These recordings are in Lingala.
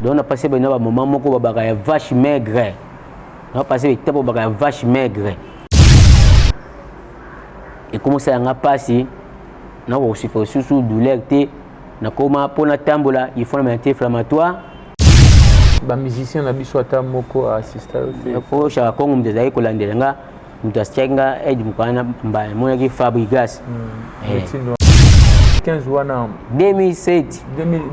Donc napasi bino bamoment moko babaka ya vache maigre, napasi etape babaka ya vache maigre, ekomosala nga mpasi, nakokosufa lisusu douleur te. Nakoma mpo natambola, il faut na anti-inflammatoire. Bamusicien na biso, ata moko aassista yo te? Po Shaka Kongo moto azalaki kolandela nga, moto asiaki nga aide mokana mbala emonaki Fabrigas. 15 wana? 2007.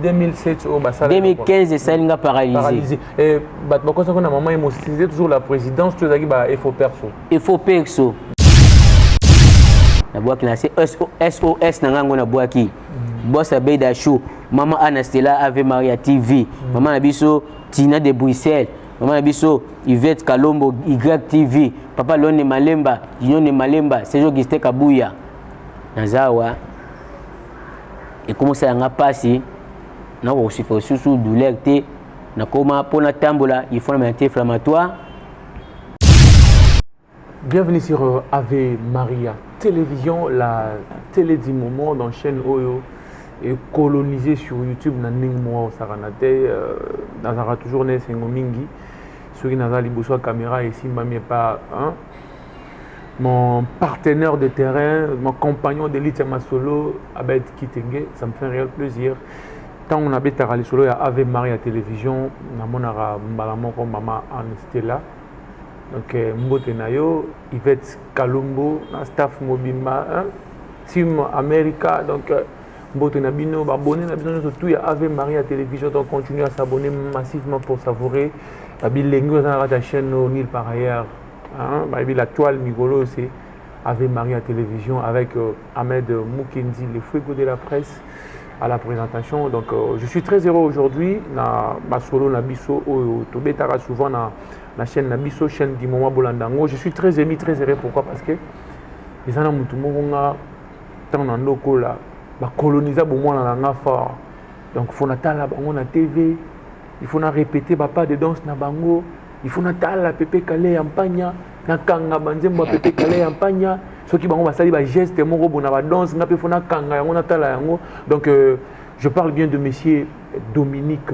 2007 oyo basala. 2015 esali nga paralysie. Bato bakosaki na mama Yemo, c'était toujours la présidence to ezalaki ba effort perso? Effort perso. Nabwaki na se SOS na ngai yango, nabwaki Boss Abeda Chou, mama Anna Stella, Ave Maria TV, mama na biso Tina de Bruxelles, mama na biso Yvette Kalombo, YTV, papa Lone Malemba, Junior Malemba, Sergio Augustin Kabuya. Naza awa, ekomosala nga mpasi, nakokosufa lisusu douleur te. Nakoma mpo natambola, il faut na anti-inflammatoire. Bienvenue sur Ave Maria Télévision, la télé du moment dans chaîne oyo est colonisée sur YouTube na ndenge moko osakana te. Nazalaka toujours na esengo mingi soki naza liboso ya caméra esimbami epa, hein? Mon partenaire de terrain, mon compagnon d'élite ya masolo, Abed Kitenge, ça me fait un réel plaisir. Ntango nabetaka lisolo ya Ave Maria Télévision, namonaka mbala moko mama Anne Stella. Donc mbote na yo, Yvette Kalombo na staff mobimba, hein? Team America. Donc mbote na bino, baabonné na biso nyonso tout ya Ave Maria Télévision. Donc continue à s'abonner massivement pour savourer babilengi oyo eza na kati ya chaîne oyo nulle part ailleurs, hein? Bayebi la toile mikolo, c'est Ave Maria Télévision avec Ahmed Mukendi, le fuego de la presse, à la présentation. Donc je suis très heureux aujourd'hui na masolo na biso oyo tobetaka souvent na chaîne na biso, chaîne du moment bolanda yango. Je suis très ému, très heureux. Pourquoi? Parce que eza na motu moko nga ntango na ndokola bacolonisa bomwana na nga fort. Donc faut natala bango na TV, il faut na répéter bapas de danse na bango, il faut natala Pepe Kale ya Mpanya, nakanga banzembo ya Pepe Kale ya Mpanya. Soki bango basali bageste moko bona badanse, nga mpe faut nakanga yango, natala yango. Donc je parle bien de monsieur Dominique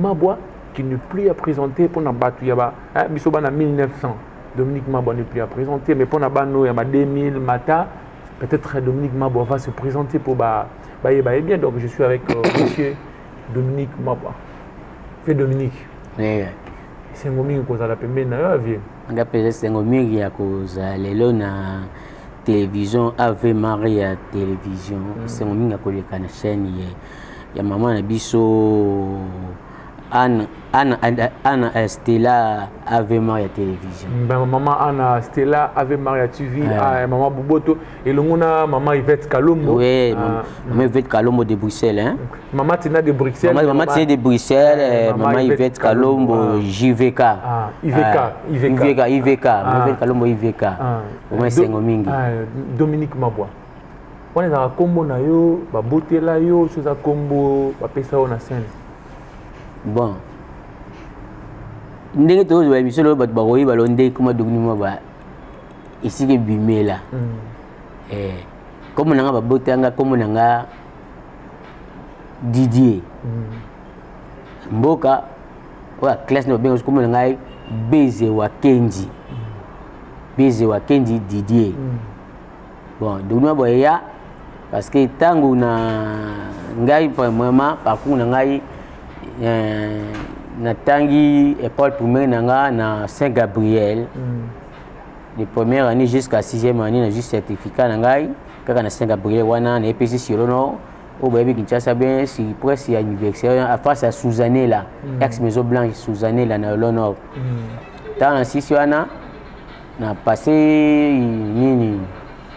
Mabwa, qui n'est plus à présenter mpona bato ya ba biso bana 1900. Dominique Mabwa n'est plus à présenter, mais mpona bano ya ba 2000 mata, peut-être Dominique Mabwa va se présenter pour ba bayeba ye bien. Donc je suis avec monsieur Dominique Mabwa. Fe Dominique, esengo mingi kozala pembeni na yo, avie. Nga mpenza esengo mingi ya kozala lelo na télévision Ave Maria Télévision. Esengo mingi ya koleka na chaîne ya mama na biso Anne, Anne, Anne Stella, Ave Maria Télévision. Ben, mama Anna Stella, Ave Maria TV, ah, mama Boboto elongo na mama Yvette Kalombo. Oui, ah, mama Yvette Kalombo de Bruxelles, hein? Mama Tina de Bruxelles. Mama Tina de Bruxelles, mama, mama Yvette Kalombo, ah. JVK. Ah, IVK. IVK, IVK, IVK. Mama Yvette Kalombo, IVK. Ah. Vraiment esengo mingi. Ah, Dominique Mabwa wana ezalaka nkombo na yo babotela yo so eza nkombo bapesa yo na scène? Bon, ndenge tozwa émission lelo, bato bakoyeba lo ndenge koma Dominique Mabwa esika ebimela. Kombo na nga babotanga, kombo na nga Didier. Mboka oyo ya classe na babenga kombo na ngai Beze Wakendi, Beze Wakendi Didier. Bon, Dominique Mabwa eya parce que ntango na ngai vraiment parcours na ngai, natangi école primaire na nga na Saint Gabriel, de première année jusqu'à sixième année. Nazwi certificat na ngai kaka na Saint Gabriel wana, na EPC Sirono oyo bayebi Kinshasa bien, sur presque ya université, face ya Suzanela, ex Maison Blanche, Suzanela na Yolo Nord. Ntango na sisi wana, na passe nini,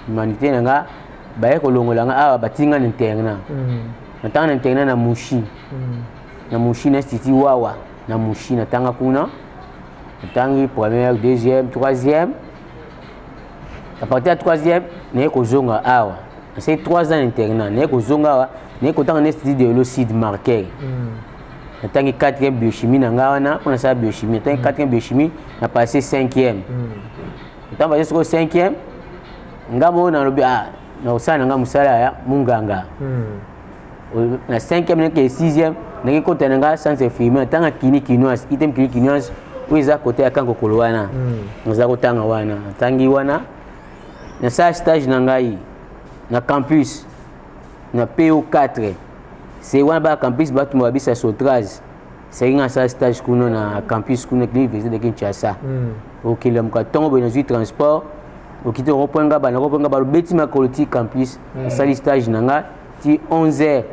humanité na nga, baye kolongola nga awa, batindi nga na internat. Natanga na internat na Mushi, na Mushi, na institut Wawa na Mushi. Natanga kuna, natangi première, deuxième, troisième. À partir ya troisième, naye kozonga awa. Nasali 3 ans internat, naye kozonga awa, naye kotanga na institut de Yolo Sud Marquer. Natangi quatrième biochimie na ngai wana, mpo nasala biochimie. Natangi quatrième biochimie, na passe cinquième. Ntango passe sikoyo cinquième, nga moko nalobi: ah, nakosala na ngai mosala ya munganga. Na 5e, nake 6e, nake kota na nga centre infirmier, natanga clinique kinoise, ITM clinique kinoise oyo eza kote ya Kankokolo wana. Naza kotanga wana, natangi wana, nasala stage na ngai na campus na PO4. Se wana ba campus batumba babisa Sotrase, seki nga nasala stage kuna na campus kuna, clinique université de Kinshasa. Okende moka ntongo boye, nazwi transport, okiti rond-point Ngaba, na rond-point Ngaba obeti makolo ti campus. Nasali stage na nga ti 11 heures,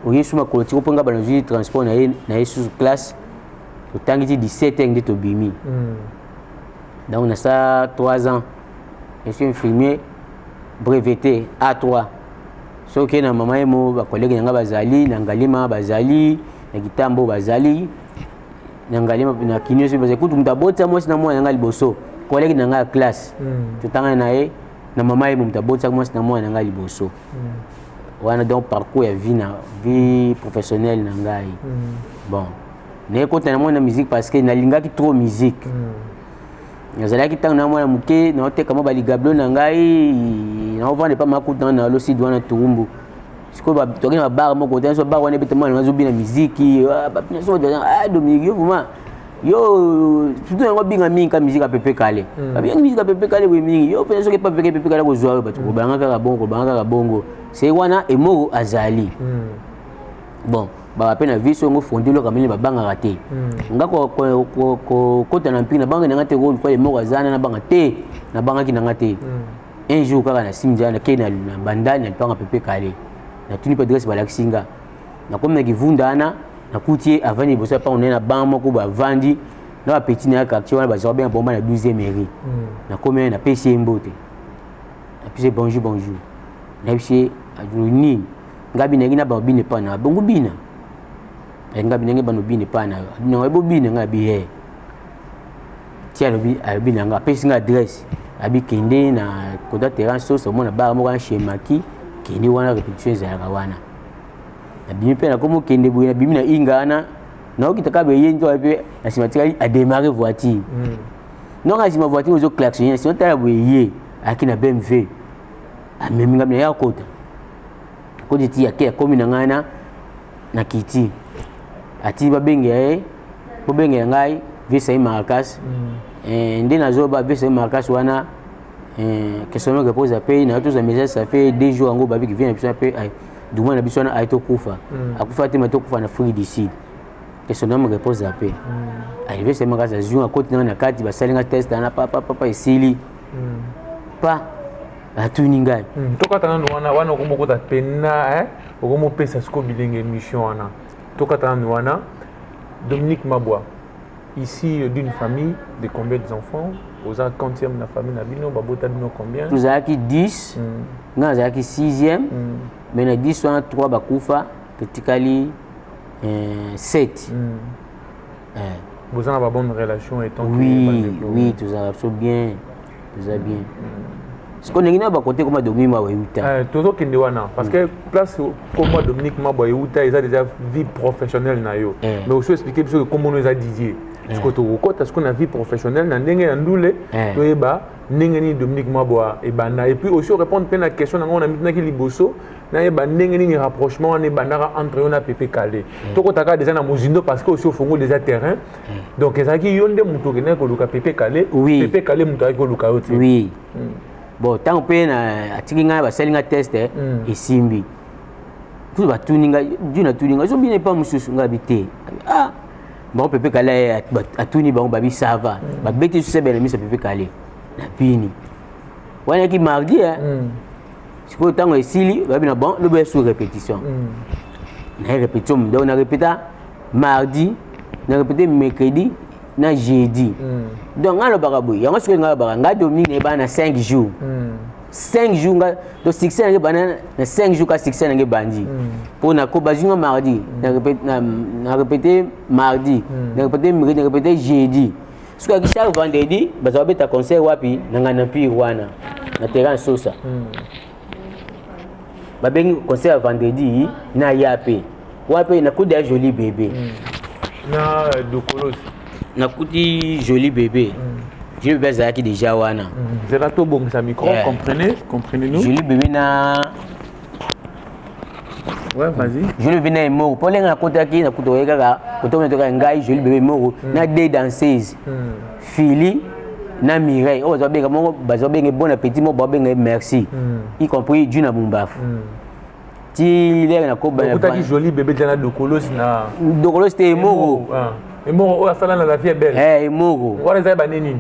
oye su makolo ti rond-point Ngaba, nazwi transport na ye susu classe, totangi ti 17 heures nde tobimi. Donc nasala 3 ans, je suis infirmier breveté A3. Soki na mama ye mo, bacollègue na nga bazali na Ngalima, bazali na Kitambo, bazali na Ngalima, na Kinioso bazali. Kutu moto abotisa mwasi na mwana na nga liboso, collègue na nga ya classe, totangana na ye na mama ye, moto abotisaka mwasi na mwana na ngai liboso wana. Donc parcours ya vie na vie professionnelle na ngai. Bon, nayekota na mwana musique parce que nalingaki trop musique. Nazalaki ntango na mwana moke, naoteka mwa baligablo na ngai, naovanda epa makuta na losidi wana Turumbu. Sikoyo toki na babar moko te, so bar wana ebeta, mwana azobina miziki. Ah, Dominique, yo vraiment, yo surtout yango binga mingi ka musique ya Pepe Kale. Babingi musique ya Pepe Kale boye mingi, yo mpenza soki epa Pepe Kale kozwa yo, bato kobanga kaka bongo, kobanga kaka bongo. Se wana emoko azali bon, baba mpe na vie so yango fondi eloko mingi babangaka te. Nga kokota na mpiki, nabangaki nanga te, kolukwa emoko aza wana, nabanga te, nabangaki nanga te. Un jour kaka na sim nzela, nakei na Bandani, na lipanga Pepe Kale, natuni mpe adresse, balakisi nga. Nakomi na Kivunda wana, nakuti ye avandi liboso ya mpango naye na ban moko, bavandi na bapeti na ya quartier wana, bazala benga bomba na 12e mairie. Nakomi wana, napesi ye mbote, napesi ye bonjour, bonjour. Nayebisi ye nini, nga binangi na bango bina epa na bongo bina, nga binangi bano bina epa na yo, abinanga ebobina nga abi he ti alobi, alobi na nga, apesi nga adresse, abi kende na kota terrain soso, omona bar moko na chemaki, kende wana, répétition ezalaka wana. Nabimi mpe, nakomi okende boye, nabimi na inga wana, naokita kaka boye, ye nto mpe na nsima tikali adémarre voiture. Ndongo na nsima voiture ozo klaxonner, na nsima tala boye, ye ayaki na BMW, amemi nga, mina ya kota koti ti ake, akomi na ngai na kiti, ati babengela ye, bobengela ngai vieux Sai Marakas. Nde nazoba vieux Sai Marakas wana, question moko repose ape na tozwa message, ça fait 2 jours yango, babiki vieux na biso mpe duma na biso wana aye tokufa. Akufa te, ma tokufa na Afrique du Sud. Question namo repose ape arrivé Sai Marakas, azwi akoti nanga na kati, basali nga test wana, papa papa esili pa atuni ngai. Tokata nanu wana, wana okomokota pena, okomopesa sikoyo bilenge émission wana. Tokata nanu wana. Dominique Mabwa, ici d'une famille de combien d'enfants? Oza quantième na famille na bino? Babota bino combien? Tozalaki 10. Nga nazalaki 6e, mais na 10 wana 3 bakufa, totikali 7. Boza na babonne relation étant? Oui, oui, tozalaka biso bien, toza bien. Sikoyo ndenge na bakote koma Dominique Mabwa euta? Tozokende wana parce que place komba Dominique Mabwa euta eza déjà vie professionnelle na yo, mais oso expliquer biso ke kombono eza Didier. Sikoyo tokokɔta sikoyo na vie professionnelle na ndenge ya ndule, toyeba ndenge nini Dominique Mabwa ebanda, et puis aussi répondre mpe na question nango na mitunaki liboso, nayeba ndenge nini rapprochement wana ebandaka entre yo na Pepe Kale. Tokɔtaka déjà na mozindo parce que aussi ofongo déjà terrain. Donc ezalaki yo nde moto okendaki koluka Pepe Kale? Oui. Pepe Kale moto ayaki koluka yo te? Oui. Bon, ntango mpe atiki ngai, basali nga test, esimbi. Kutu batuni ngai, du natuni ngai, ozobina epa mosusu? Ngai abi te. Ah bango Pepe Kale atuni bango, babi ça va, babeti susu ebele miso Pepe Kale, nabini wana yaki mardi. Sikoyo ntango esili, babi na bon, lobi sur répétition na ye répétition. Donc na répéta mardi, na répété mercredi na jeudi. Donc ngai alobaka boye yango, sikoyo ngai alobaka, ngai Dominique nayebana na 5 jours, 5 jours nga. Donc succès nange ebanda na 5 jours ka, succès nange ebandi mpo na bazwi nga mardi, na répété mardi, na répété mercredi, na répété jeudi. Soki aki chaque vendredi baza babeta concert wapi? Na ngai na Mpire wana na terrain Sosa. Babengi concert ya vendredi, na ya mpe wana mpe nakuti ya Joli Bébé. Na Dokolos? Nakuti Joli Bébé. Joli Bébé azalaki déjà wana. Zela tobongisa micro. Comprenez, comprenez nous. Joli Bébé na Ouais, vas-y. Joli Bébé na Emoro mpo ndenge nakotaki, nakuta oye kaka kotomona toka ngai, Joli Bébé, Emoro na deux danseuses, Fili na Mireille, oyo bazobenga moko, bazobenga Bon Appétit, moko babenga ye Merci, y compris Juna Mumbafu. Ti lere nakobana. Okutaki Joli Bébé na Dokolosi na Dokolosi te, Emoro. Ah. Emoro oyo asala na La Vie est belle. Eh, Emoro. Wana ezali banini?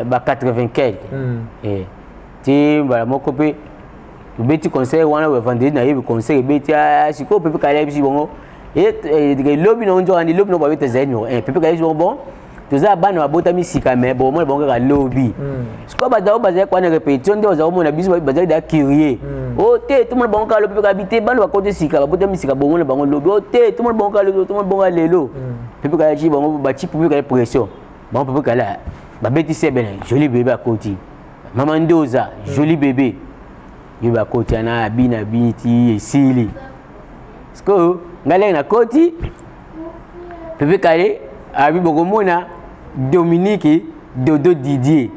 Ba 80 quelque. Ti mbala moko mpe tobeti concert wana vendredi, nayebi concert ebeti. Sikoyo Pepe Kale ayebisi bongo elobi nango nzoka lobi nango babeta ezali numéro 1. Pepe Kale ayebisi bongo: bon, toza bana babotami sika, mais bomona bango kaka lobi. Sikoyo bato oyo bazali kwana répétition nde bazali komona biso, bazali da curieux. O te, tomona bango kaka lobi. Pepe Kale te, bana bakoti sika, babotami sika, bomona bango lobi. O te, tomona bango kaka lobi, tomona bango kaka lelo. Pepe Kale atie bango, batie Pepe Kale pression bango. Pepe Kale babeti sebene, Joli Bébé akoti, Mama Ndoza, Joli Bébé ye bakoti wana, abini, abini ti esili. Sikoyo ngai lenge nakoti, Pepe Kale abi bokomona Dominique Dodo Didier.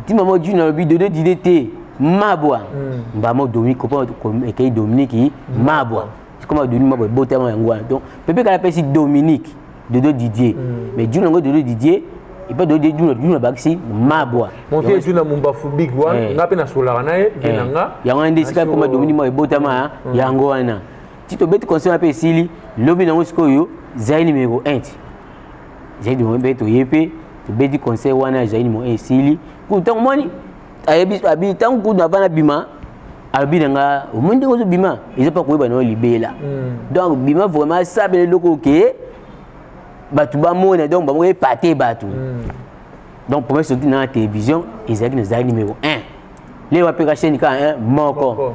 Ti mama Juna alobi Dodo Didier te, Mabwa. Mbama Dominique kopa ekei Dominique Mabwa, koma Dominique Mabwa ebotama yango wana. Donc Pepe Kale apesi Dominique Dodo Didier, mais Juna yango Dodo Didier epa Dodo Juna, Juna bakisi Mabwa. Mon vieux Juna Mumbafu, big one. Nga mpe nasolaka na ye, mpe na nga. Yango wana nde esika koma Dominique Mabwa ebotama yango wana. Ti tobeti concert wana mpe esili, lobi nango sikoyo Zai numéro 1, ti Zai numéro 1 mpe toye mpe tobeti concert wana. Zai numéro 1 esili, kutu ntango moni ayebi abi ntango kutu avana bima, alobi na nga: omoni ndenge ozobima, eza mpa koyeba na yo libela. Donc bima vraiment, asabela eloko oke bato bamona, donc bango epate bato. Donc première sortie na télévision ezalaki na Zai numéro 1. Lelo bapeka chaîne kaka 1 moko,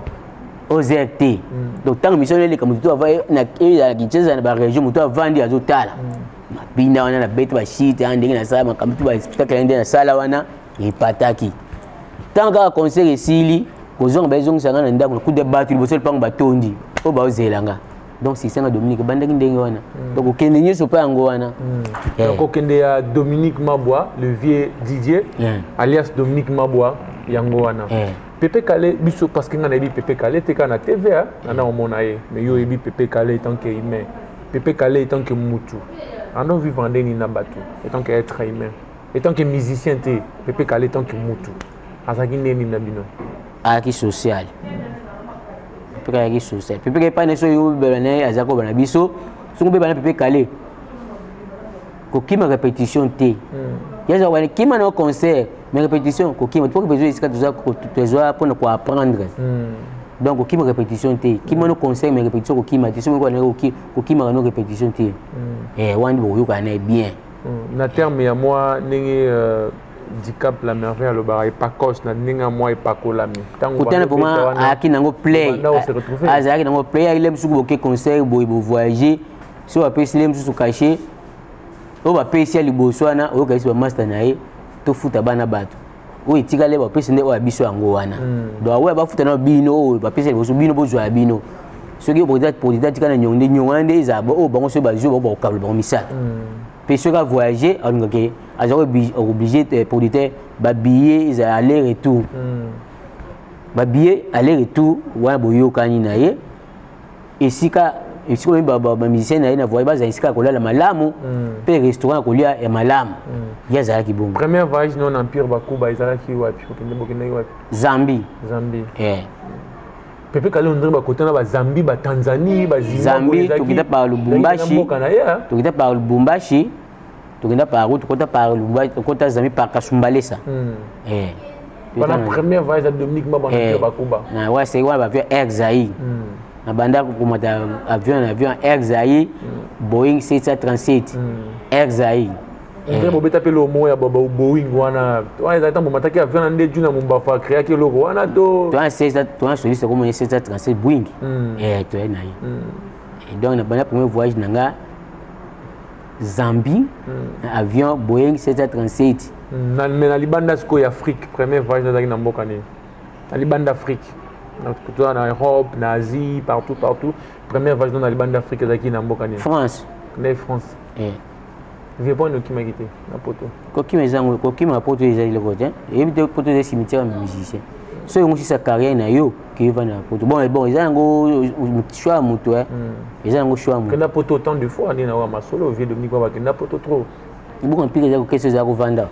OZRT. Donc ntango mission eleka, motu to ava na Kinshasa, na barégion, motu avandi azotala mabina wana, nabeti bashite wana ndenge nasala makambo tu, baspectacle ndenge nasala wana epataki. Ntango kaka concert esili, kozonga, bazongisa nga na ndako, nakuta bato liboso lopango batondi oyo baozela nga. Donc sisanga Dominique ebandaki ndenge wana. Donc okende nyonso mpe yango wana. Donc okende ya Dominique Mabwa, le vieux Didier, alias Dominique Mabwa, yango wana. Pepe Kale biso, parce que nga nayebi Pepe Kale te kaka na TVA nana omona ye, mais yo oyebi Pepe Kale tant que humain. Pepe Kale tant que mutu ando vivre ndeni na bato, étant que être humain, étant que musicien te, Pepe Kale tant que mutu azalaki ndeni na bino? Ayaki social. Pepe Kale ayaki social. Pepe Kale epai na biso, oyo obeba na ye, aza koba na biso. Soki obeba na Pepe Kale, kokima répétition te. Yazaka wana kima na concert, mais répétition kokima po répétition esika tozwa mpona koapprendre. Donc kokima répétition te, kima no concert, mais répétition kokima te. Soki kokimaka no répétition te, wana nde bokoyokana na ye bien. Na terme ya mwa ndenge Dicap la Merveille alobaka, epakos na ndenge ya mwa epakolami. Kutana vraiment ayaki nango play, azalaki nango play. Ayaki le mosuku boke concert boye, bovoyage, so bapesi le mosusu cachet oyo bapesi ya liboso wana, oyokayisi bamaster na ye: tofuta bana bato oyo etikali, bapesi nde oyo ya biso yango wana. Donc oyo bafuta na bino, oyo bapesi ya liboso, bino bozwa ya bino. Soki producteur atika na nyongo, nde nyongo wana nde ezala oyo bango soki bazwi, bango bakokabela bango misato. Mpe soki avoyage, alingaki aza obligé producteur babillet ezala aller retour, babillet aller retour wana boyokani na ye. Esika oyo bamusicien na ye na voyage bazala, esika ya kolala malamu mpe restaurant ya kolia ya malamu, ye azalaki bongo. Première voyage non Empire Bakuba ezalaki wapi? Bokendaki wapi? Zambie. Zambie. Pepe Kale ondire bakota na Bazambie, Batanzanie. Zambie tokenda par Lubumbashi, tokenda par Lubumbashi, tokenda par route, tokota par Lubumbashi, tokota Zambie par Kasumbalesa. Wana première voyage ya Dominique Mabwa na Bakuba? Na wa c'est wana baavion Air Zaïre. Na banda komata avion na avion Air Zaïre, Boeing 737 Air Zaïre. Ndenge bobeta mpe lomo ya Boeing wana, wana ezali ntango bomataki avion na nde Juna Mombafa acréaki eloko wana to? Towana soliste komona 737 Boeing, toye na ye. Donc na banda premier voyage na nga Zambie na avion Boeing 737. Mais na libanda sikoyo ya Afrique, premier voyage nazalaki na mboka nini na libanda Afrique? Toza na Europe, na Asie, partout partout. Première voyage na libanda Afrique ezalaki na mboka nini? France. Na France. Vie poni okimaki te na poto? Kokima ezango, kokima poto eza eloko te. Eyebi te, poto eza cimetière ya musicien. Soki ongosisa carrière na yo, keyovanda na poto. Bon, bon, eza yango choix ya moto, eza yango choix ya moto. Kenda poto autant de fois, nde na wa masolo, vieux Dominique Wa bakenda poto trop. Bongo mpika eza kokesa, eza kovanda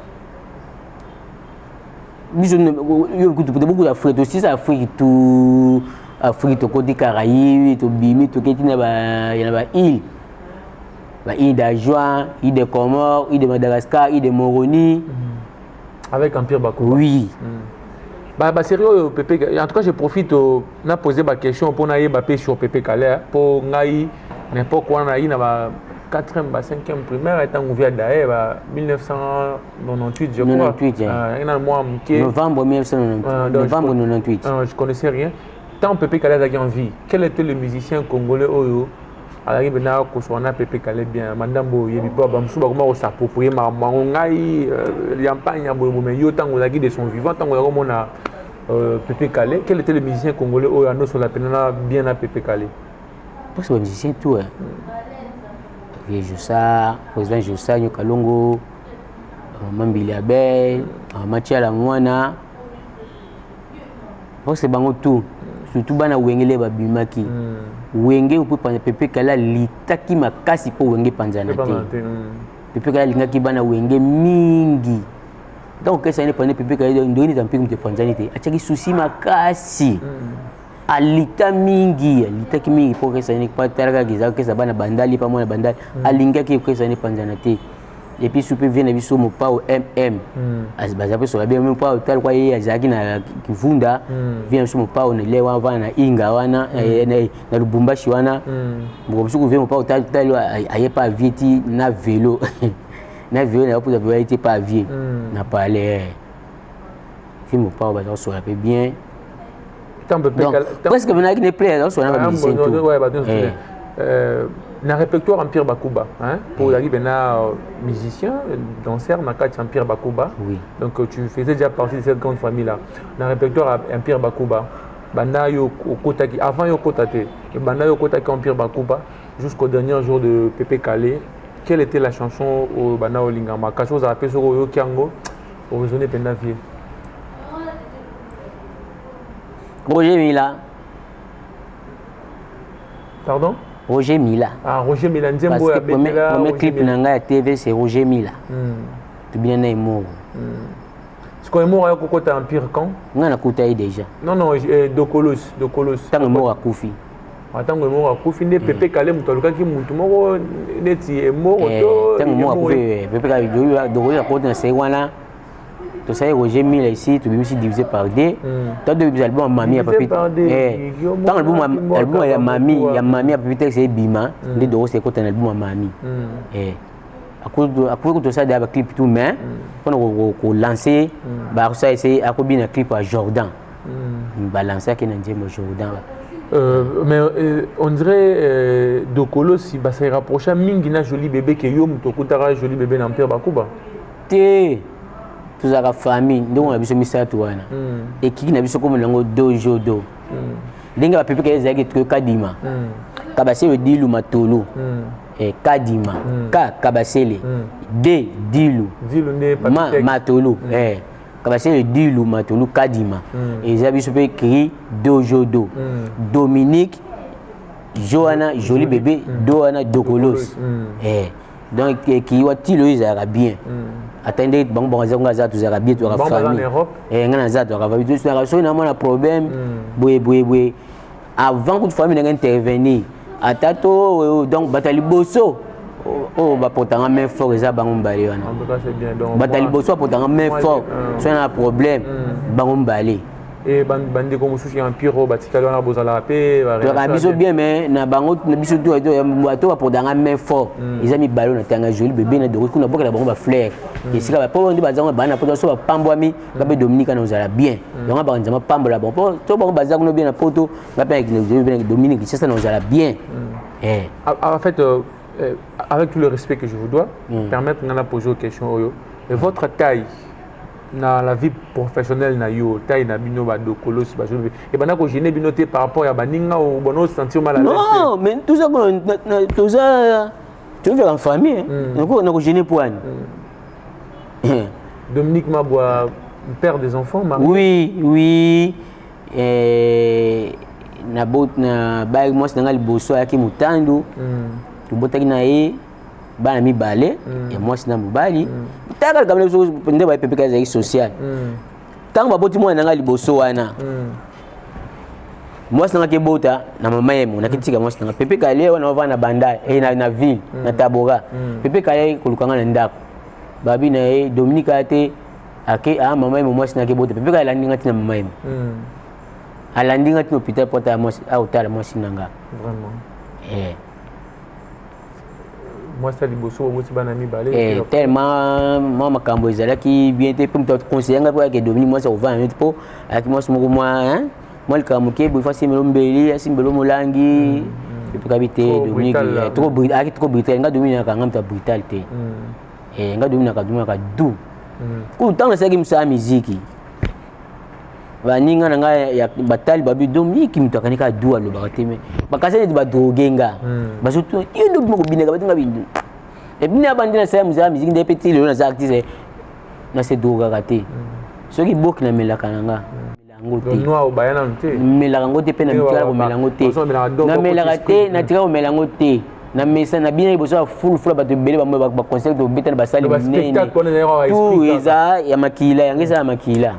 biso yo kutu peut beaucoup d'Afrique, tosisa Afrique, tout Afrique, tokoti Caraïbe, tobimi, toketi na ba île, ba île d'Anjouan, île de Comores, île de Madagascar, île de Moroni. Avec Empire Bakuba. Oui. Ba série oyo Pepe, en tout cas je profite na poser ba question mpo nayeba mpe sur Pepe Kale, mpo ngai n'importe wana nayi na ba 4e, ba 5e primaire, ntango via daye ba 1998, je crois. 98. Na mwa moke. Novembre 1998, novembre 98. Je connaissais rien. Tant Pepe Kale azalaki en vie, quel était le musicien congolais oyo azalaki mpena kosoka na Pepe Kale bien? Mandambo oyebi, mpo bamosusu bakoma kos'approprier makambo yango, ngai yampagne ya boye. Mais yo, ntango ozalaki de son vivant, ntango ozalaki komona Pepe Kale, quel était le musicien congolais oyo anosola mpena na bien na Pepe Kale? Parce que bamusicien tout, hein. Vieux Jossart, président Jossart Nyokalongo, mama Mbili Abel, mama Tiala Mwana, parce que bango tout, surtout bana Wengele babimaki. Wenge mpo panza, Pepe Kale alitaki makasi mpo Wenge epanzana te. Pepe Kale alingaki bana Wenge mingi. Donc okesa ene pande Pepe Kale ndenge nini mpiki moto epanzani te, atiaki susi makasi, alita mingi, alitaki mingi mpo okesa ene talaka eza okesa bana Bandali pa mwana Bandali, alingaki okesa ene epanzana te. Et puis supe vie na biso Mopao mm baza mpe sola bien. Mopao tala kwa ye azalaki na Kivunda, vie na biso Mopao na le wana vana na Inga wana, na Lubumbashi wana. Moko mosuku vie Mopao tali aye pa vie ti na vélo, na vélo na bapusa vélo, aye ti pa vie na palais. Vie Mopao baza kosola mpe bien. Donc presque venaki ne plaire azosola na bamusicien tout. Na répertoire Empire Bakuba, hein, pour ozalaki mpena musicien, danseur na kati Empire Bakuba. Oui. Donc tu faisais déjà partie de cette grande famille là na répertoire Empire Bakuba. Banda yo okotaki, avant yo okota te, banda yo okotaki Empire Bakuba jusqu'au dernier jour de Pepe Kale, quelle était la chanson oyo banda olinga makasi, ozala mpe soki oyoki yango oraisonne mpenza vie? Roger Mila. Pardon? Roger Mila. Ah, Roger Mila, nzembo ya premier, premier clip na ngai ya TV, c'est Roger Mila. Tobina na Emoro. Sikoyo Emoro aya kokota Empire quand? Ngai nakuta ye déjà. Non, Dokolos, Dokolos. Ntango Emoro akufi. Ntango Emoro akufi nde Pepe Kale moto alukaki mutu moko neti Emoro to ntango Emoro akufi, Pepe Kale, Dokolos akoti na sei wana, tosali Roger Mila ici, tobimisi Divisé par deux. Ntango tobimisa album ya Mami ya Papi, ntango album ya Papi Tex ebima, nde Dokolos ekota na album ya Mami. Akoki tosala deya baclip tout, mais mpona kolancer, bakosala ese akobina clip ya Jordan, balansaki na nzembo Jordan. Mais on dirait Dokolo si bah, ça rapproche mingi na Joli Bébé ke yo moto okutaka Joli Bébé na Empire Bakuba. Te, tozalaka famille ndenge na biso misato wana, ekiki na biso komona yango dojodo, ndenge bapepe kaka ezalaki toyo Kadima, Kabasele, Dilu, Matolo. Kadima, ka Kabasele, d Dilu. Dilu nde ma Matolo. Kabasele, Dilu, Matolo, Kadima. Eza biso mpe cri dojodo, Dominique jo wana Joli Bébé, do wana Dokolos. Donc kiwa tilo oyo ezalaka bien, ata nde bango bango aza, aza, tozalaka bien, tozalaka famille. Ngai naza, tozalaka famille, tozalaka. Soki namona problème boye boye boye, avant kutu famille nanga intervenir, ata to donc bato ya liboso oyo bapotanga main fort eza bango mibale wana. Bato ya liboso bapotanga main fort soki na problème, bango mibale. Bandeko mosusu ya Empire oyo batikali wana, bozalaka mpe? Tozalaka biso bien, mais na bango, na biso bato bapotanga main fort eza mibale oyo natanga, Joli Bebe na Doro. Kuna bokela bango bafleur esika po nde baza bana na poto. So bapambwami, nga mpe Dominique ana ozala bien. Yango baka Nzambe apambola bango po to bango baza kuna bien na poto, nga mpe Dominique Kinshasa na ozala bien. En fait, avec tout le respect que je vous dois, permettre nga na poser une question oyo. Et votre taille na la vie professionnelle na yo, taille na bino ba Dokolos, ba Joli, et bana ko gêner bino te par rapport à baninga ou bono sentir mal à l'aise? Non, mais tout ça, tout ça, tu veux faire en famille, nako gêner po ani? Dominique Mabwa. Père des enfants, marié? Oui. Na bayaki mwasi na ngai liboso, ayaki motandu. Tobotaki na ye bana mibale, ya mwasi na mobali. Taka likambo na biso nde baye Pepe ezalaki social. Ntango baboti mwana na ngai liboso wana, mwasi na ngai kebota na mama yemo, nakitika mwasi na ngai Pepe Kale wana, bavanda na banda na ville, na Tabora. Pepe Kale koluka ngai na ndako, babi na ye Dominique aya te, ake a mama yemo, mwasi na kebota. Pepe Kale alandi ngai ntina mama yemo, alandi ngai ntina hôpital po atala mwasi, aotala mwasi na nga. Vraiment? Eh. Mwasi ya liboso, baboti bana mibale. Tellement mwa makambo ezalaki bien te, mpe moto aconseille ngai mpo ayaki Dominique, mwasi akovanda neti mpo ayaki mwasi moko mwa likambo moke boye, fo asimbelo mbeli, asimbelo molangi. Epekabi te. Dominique ayaki trop brutal. Ngai Dominique nakanga moto ya brutal te. Ngai Dominique naka du kutu. Ntango nasalaki mosala ya miziki, baninga na ngai ya batali babi Dominique moto akani kaka du, alobaka te, me bakasi neti badrogue nga. Bazotuna yo nde obima kobinaka, batinga bindu ebini abandi. Nasala mosala ya miziki nde mpe ti lelo naza artiste, nase drogaka te. Soki boki namelaka na nga yango te, melaka yango te, mpe na mitikala komela yango te, namelaka te, natika komela yango te. Na mesa na bino liboso ya fulufulu, bato ebele baconcert tobeta na basali minene, tout eza ya makila, yango eza ya makila.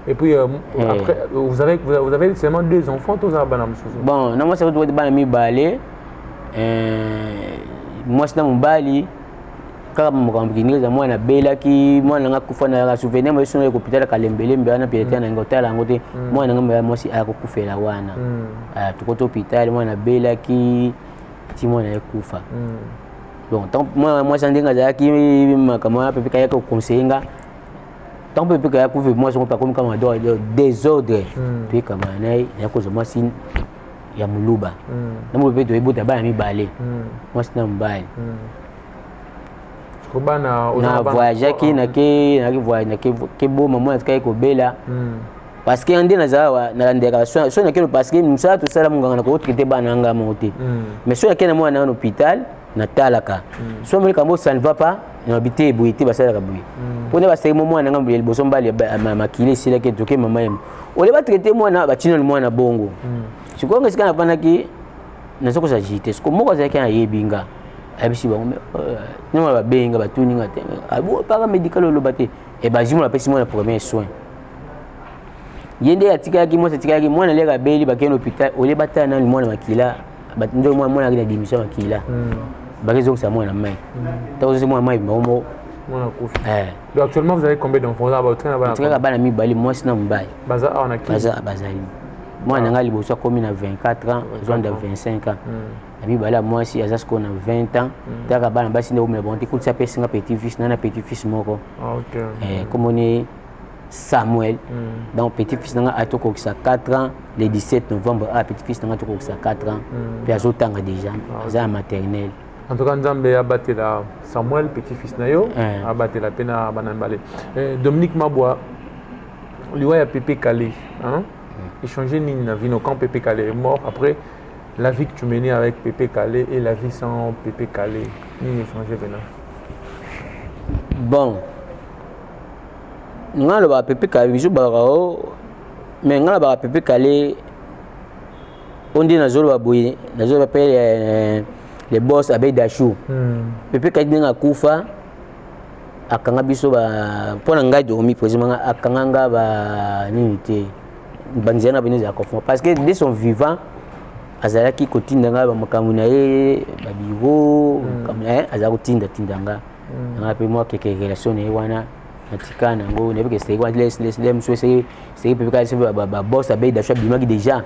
Et puis, après, vous avez seulement deux enfants, tous bana mosusu? Bon, na mwasi akuti bana mibale, mwasi na mobali. Kaka makambo kingi eza, mwana abelaki, mwana nanga akufa na souvenir mo esono hôpital Kalembelembe wana piete na ngai otala yango te. Mwana nanga ya mwasi aya kokufela wana. Tokoti hôpital, mwana abelaki ti mwana ekufa. Bon, tant mwana mwasi ndenge azalaki makambo wana, Pepe kayaki koconseille nga. Tant Pepe kaya kufa, mwasi moko akomi kama désordre, toyekama na ye, naya kozwa mwasi ya moluba na moko mpe toyebota bana mibale, mwasi na mobali. Na voyageaki, nake nake boma mwana atikaki kobela, parce que nde nazala nalandeka so nakende, parce que mosala tosala monganga na kotraite bana nga moko te. Mais so nakende na mwana na hôpital, natalaka so amoni kambo ça ne va pas, nabi te, boye te, basalaka boye mpona basali mo mwana nga ya liboso mbali makili esilaki, toke mama yemo ole batraite mwana, batinani mwana bongo. Sikoyo nga esika navandaki, naza kozala jite siko moko azalaki ayebi nga, ayebisi bango noma babengi nga, batuni nga te paramédical oloba te e bazwi mwana, apesi mwana premier soin. Ye nde atikalaki, mwasi atikalaki mwana leka abeli, bakende hôpital, olie batala nani mwana makila nde mwana mwana akenda diminution makila, bakezongisa mwana mai, ntango ozongisa mwana mai bango moko. Mwana akufi. Donc actuellement, vous avez combien d'enfants? Tikaka bana mibale, mwasi na mobali. Baza awa na Kin? Baza, bazali. Mwana na ngai liboso akomi na 24 ans, azwanda 25 ans. Ya mibale ya mwasi aza sikoyo na 20 ans. Taka bana basi nde omela bango te. Kutisa apesi nga petit fils na petit fils moko, komoni Samuel. Donc petit fils nanga atokokisa 4 ans le 17 novembre. Ah, petit fils nanga atokokisa 4 ans mpe azotanga déjà, aza ya maternelle. En tout cas, Nzambe abatela Samuel, petit fils na yo, abatela mpe na bana mibale. Dominique Mabwa, liwa ya Pepe Kale, hein? Échanger nini na vie? Quand Pepe Kale est mort, après la vie que tu menais avec Pepe Kale et la vie sans Pepe Kale, nini échanger maintenant? Bon, nga alobaka Pepe Kale, biso balaka o, mais nga alobaka Pepe Kale o nde nazoloba boye, nazoloba mpe le boss Abe Dachou. Pepe Kale ndenge akufa, akanga biso mpo na ngai dormi président nga akanga nga ba nini te, banzela na bino ezala confond, parce que de son vivant azalaki kotinda ngai bamakambo na ye, babiro azala kotinda tinda nga nanga mpe mwa keke relation na ye wana natika nango. Nayebi ke seki wana mosusu eseki Pepe Kale, soki baboss Abe Dasho abimaki déjà,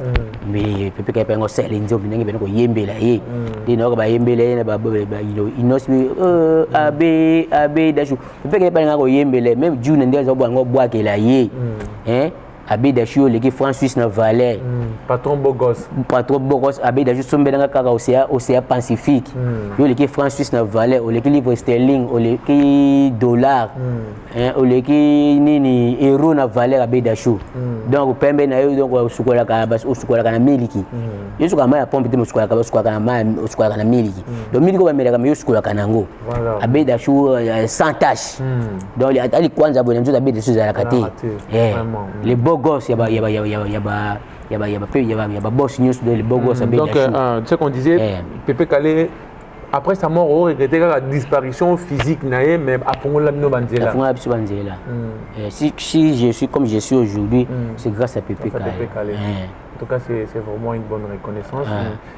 mais Pepe Kale mpe yango osala nzembo ndenge pene koyembela ye nde nayoka bayembela ye na Inos Abe Dasho. Pepe Kale mpe alingaka koyembela ye, même juna nde aza yango obwakela ye. Abeda Shu, oleki franc suisse na valeur. Patron beau gosse. Patron beau gosse Abeda Shu, sombelanga kaka océan Pacifique. Yo oleki franc suisse na valeur, oleki livre sterling, oleki dollar, hein, oleki nini, euro na valeur. Abeda Shu, donc pembe na yo, donc osukolaka na miliki. Yo osukolaka mai ya pompe te, osukolaka na mai, osukolaka na miliki. Donc miliki oyo bamelaka, me yo osukolaka nango. Abeda Shu sans tache. Donc ali kwanza boye na nzoto Abeda Shu ezalaka te. Les beaux gosses ya ba ya ba ya ba ya ba ya ba ya ba ya ba ya ba boss nyonso, les beaux gosses. Abeda. Donc tu sais qu'on disait Pepe Kallé, après sa mort, on regrettait la disparition physique na ye, mais afongola bino banzela. Afongola biso banzela. Si je suis comme je suis aujourd'hui, c'est grâce à Pepe Kallé. En tout cas, c'est vraiment une bonne reconnaissance.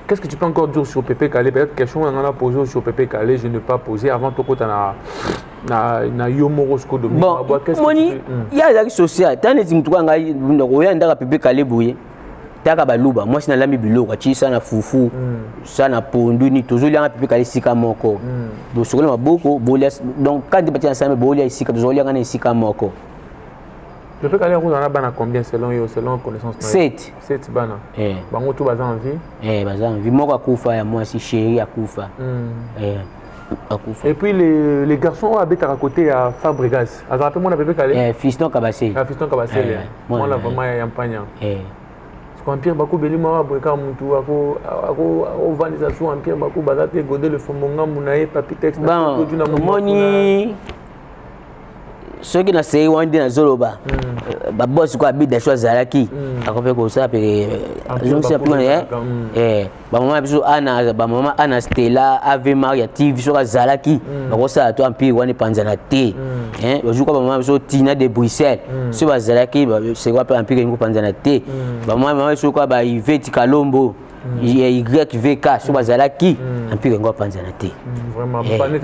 Qu'est-ce que tu peux encore dire sur Pepe Kallé? Peut-être question on a posé sur Pepe Kallé, je n'ai pas posé avant tout na na yo moko siko. Dominique. Bon, moni ya azalaki social. Tala neti mutu kaka ngai oya ndaka Pepe Kallé boye, taka baluba mwasi nalambi biloko, atie sa na fufu, sa na pondu, nini, tozolianga Pepe Kallé esika moko. Tosokoli maboko, bolia. Donc quand batia na same, bolia esika tozolianga na esika moko. Pepe Kallé akozala na bana combien selon yo, selon connaissance? 7. 7 bana. Bango to baza en vie? Eh, baza en vie. Moko akufa, ya mwasi, chéri, akufa. Akufa. Et puis les garçons oyo abetaka côté ya Fabregas, azalaka mpe mwana Pepe Kallé? Eh, Fiston Kabase. Ah, Fiston Kabasele, mwana vraiment ya Mpanya. Empire bakobeli mwa boye kaka mutu akovandisa su empire bako baza te. Gode le fombo, ngambu na ye, Papi Tex. Bon, omoni, soki na série wana nde nazoloba, babosi ko Abida Shu azalaki, akope kosala pe azongisa mpona bamama biso ana, bamama Ana Stella, Ave Maria TV, soki azalaki, bakosala to empire wana epanzana te. Bazuka bamama biso Tina de Bruxelles, soki bazalaki, sekwa mpe empire elingi kopanzana te. Bamama biso kwa ba Iveti Kalombo, YVK, so bazalaki, empire yango apanzana te.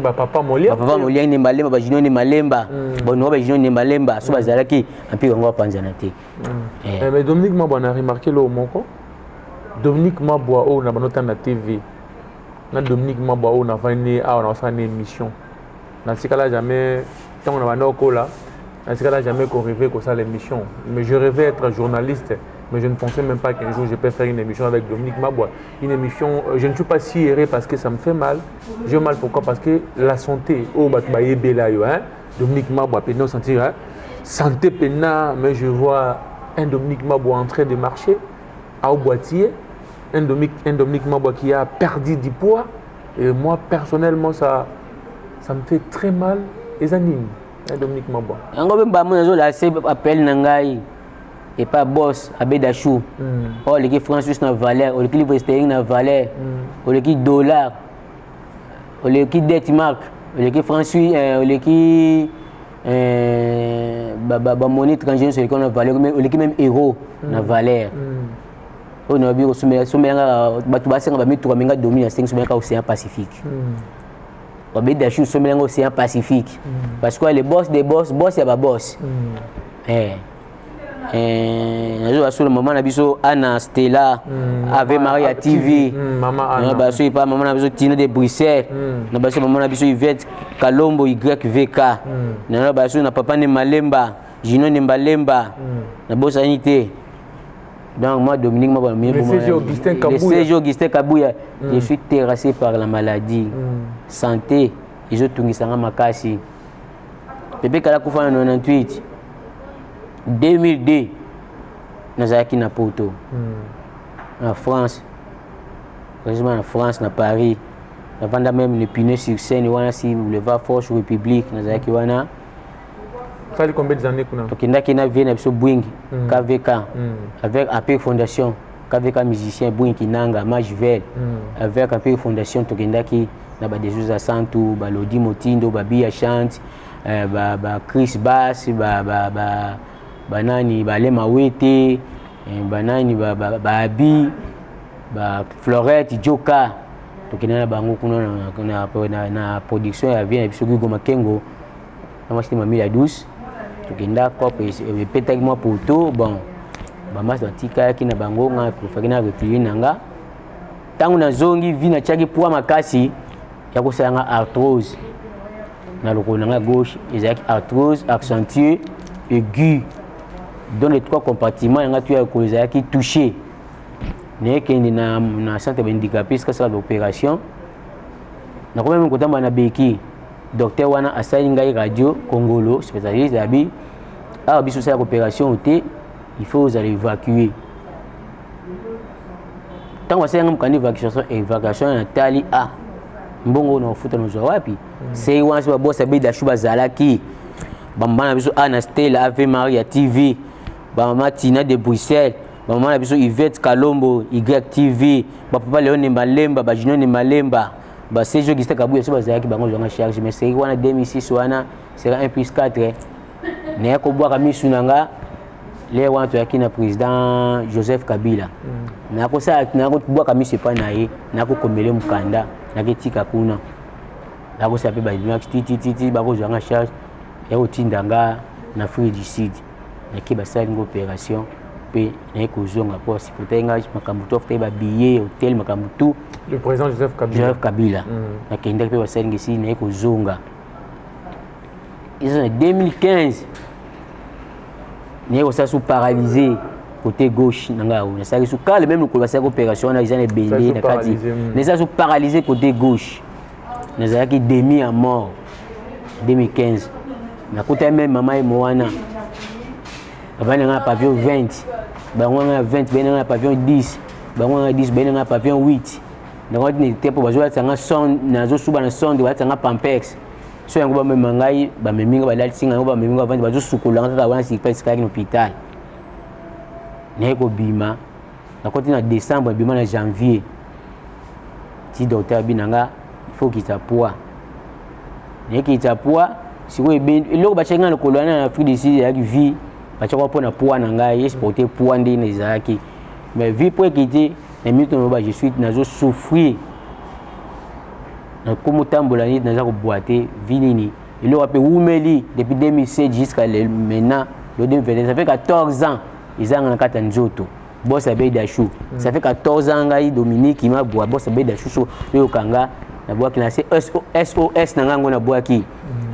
Bapapa Molia. Bapapa Molia ne Malemba, bajunior ne Malemba, bonoko bajunior ne Malemba, so bazalaki, empire yango apanzana te. Mais Dominique Mabwa, na remarqué lo moko, Dominique Mabwa oyo na banota na TV na Dominique Mabwa oyo navandi awa na kosala na émission, natikala jamais, ntango na banda okola, natikala jamais korêver kosala émission. Mais je rêvais être journaliste, mais je ne pensais même pas qu'un jour je peux faire une émission avec Dominique Mabwa. Une émission, je ne suis pas si heureux parce que ça me fait mal. J'ai mal pourquoi? Parce que la santé, oh, bah, bah, hein? Dominique Mabwa, peine sentir, hein? Santé pena, mais je vois un Dominique Mabwa en train de marcher, à boîtier, un Dominique Mabwa qui a perdu du poids. Et moi, personnellement, ça me fait très mal. Et ça, hein, Dominique Mabwa. Yango mpe mbamo nazolase appel na ngai epa boss Abeda Shu. Oyo oleki franc suisse na valeur, oleki livre sterling na valeur, oleki dollar, oleki Deutsche Mark, oleki franc suisse, oleki bamonnaie étranger nyonso, oleki na valeur, oleki même euro na valeur. Oyo nayebi kosomelanga bato basenga bamituka minga domine asengi, somelanga océan Pacifique. Abeda Shu, somelanga océan Pacifique, parce que le boss des boss, boss ya baboss. Nazo basolo mama na biso Ana Stella, Ave Maria TV, mama. Baso epa mama na biso Tina de Bruxelles, na baso mama na biso Yvette Kalombo, YVK, na baso na papa ne Malemba, Jino ne Malemba, nabosani te. Donc moi, Dominique Mabwa, le CG Augustin Kabouya. Le CG Augustin Kabouya, je suis terrassé par la maladie. Santé ezotungisanga makasi. Pepe Kallé kufa na 98, 2002 nazalaki na Poto, na France, précisément na France, na Paris. Navanda même na Épinay sur Seine wana, si boulevard Force République, nazalaki wana. Sali combien d'années kuna? Tokendaki na vie na biso Bwingi, KVK, avec Empire Fondation, KVK musicien Bwingi Kinanga Majvel, avec Empire Fondation tokendaki na badesuza Santu, balodi Motindo, babia Chante, ba Chris Bass, ba banani, balema wete, banani, baabi, ba Florette Joka. Tokende na bango kuna na production ya vie na biso Gigo Makengo na mwasi te, Mamila Douce. Tokenda cope, epetaki mwa poto. Bon, bamasi batikaki na bango, nga préféré na replie na nga. Ntango nazongi vi, natiaki poids makasi ya kosala nga arthrose na lokolo na nga gauche. Ezalaki arthrose accentuée aiguë. Donc les trois compartiments yanga tu ya ko ezalaki touché. Nayekende na centre ba handicapé esika asala baopération. Nakomi meme kotamba na beki. Docteur wana asali ngai radio kongolo spécialiste, abi awa biso osalaka opération te, il faut ozala évacué. Ntango asali ngai mokanda évacuation, natali a mbongo oyo na kofuta nozwa wapi? Sei wana so babosa bedashu bazalaki bamama na biso Ana Stella, Ave Maria TV, bamama Tina de Bruxelles, bamama na biso Yvette Kalombo, YTV, bapapa Leone Malemba, bajunior Malemba, basejo Augustin Kabuya, so bazalaki bango zwanga charge. Mais sei wana 2006 wana sera 1 plus 4. Naya kobwaka misu na nga lere wana toyaki na président Joseph Kabila. Nakosala, nakobwaka misu epai na ye, nakokomele mokanda, naketika kuna, nakosala mpe badimaki titititi, bakozwanga charge ya kotinda nga na Afrique du Sud. Nake, basali nga opération mpe naye kozonga mpo asupportaki nga makambo to afutaki babillet, hotel, makambo tout. Le président Joseph Kabila. Joseph Kabila. Nakendaki mpe basali nga esili, naye kozonga. Eza na 2015, naye kosala su paralysé côté gauche na ngai. Nasalaki su kala même lokolo basalaki opération wana, eza na ebende na kati. Nasala su paralysé côté gauche, nazalaki demi à mort. 2015 nakutaki même mama ye mo wana, babandi na ngai na pavillon 20, bango nga na 20, bayei na ngai na pavillon 10, bango nga 10, bayei na ngai na pavillon 8. Nango te mpo bazolatisa nga sonde, nazosuba na sonde, balatisa nga Pampers. So yango bamema ngai, bamemi nga, balalisi ngai yango, bamemi nga, bavandi, bazosukola nga kaka wana sika esikaki na hôpital. Naye kobima, nakoti na décembre, bima na janvier. Ti docteur abi na nga il faut okita poids. Nayekita poids. Sikoyo eloko batiaki nga lokolo wana na Afrique du Sud ezalaki vie, batiaka mpo na poids na ngai esupporte poids ndenge ezalaki. Mais vie po ekiti na minute oyo, je suis nazosouffrir, nakomi otambola neti naza kobwa te. Vi nini eloko mpe wumeli depuis 2007 jusqu'à maintenant le 2021, ça fait 14 ans ezanga na kati ya nzoto. Boss Abedi Ashu, ça fait 14 ans ngai Dominique Mabwa, boss Abedi Ashu, so oyokanga nabwaki na se SOS na ngai yango nabwaki.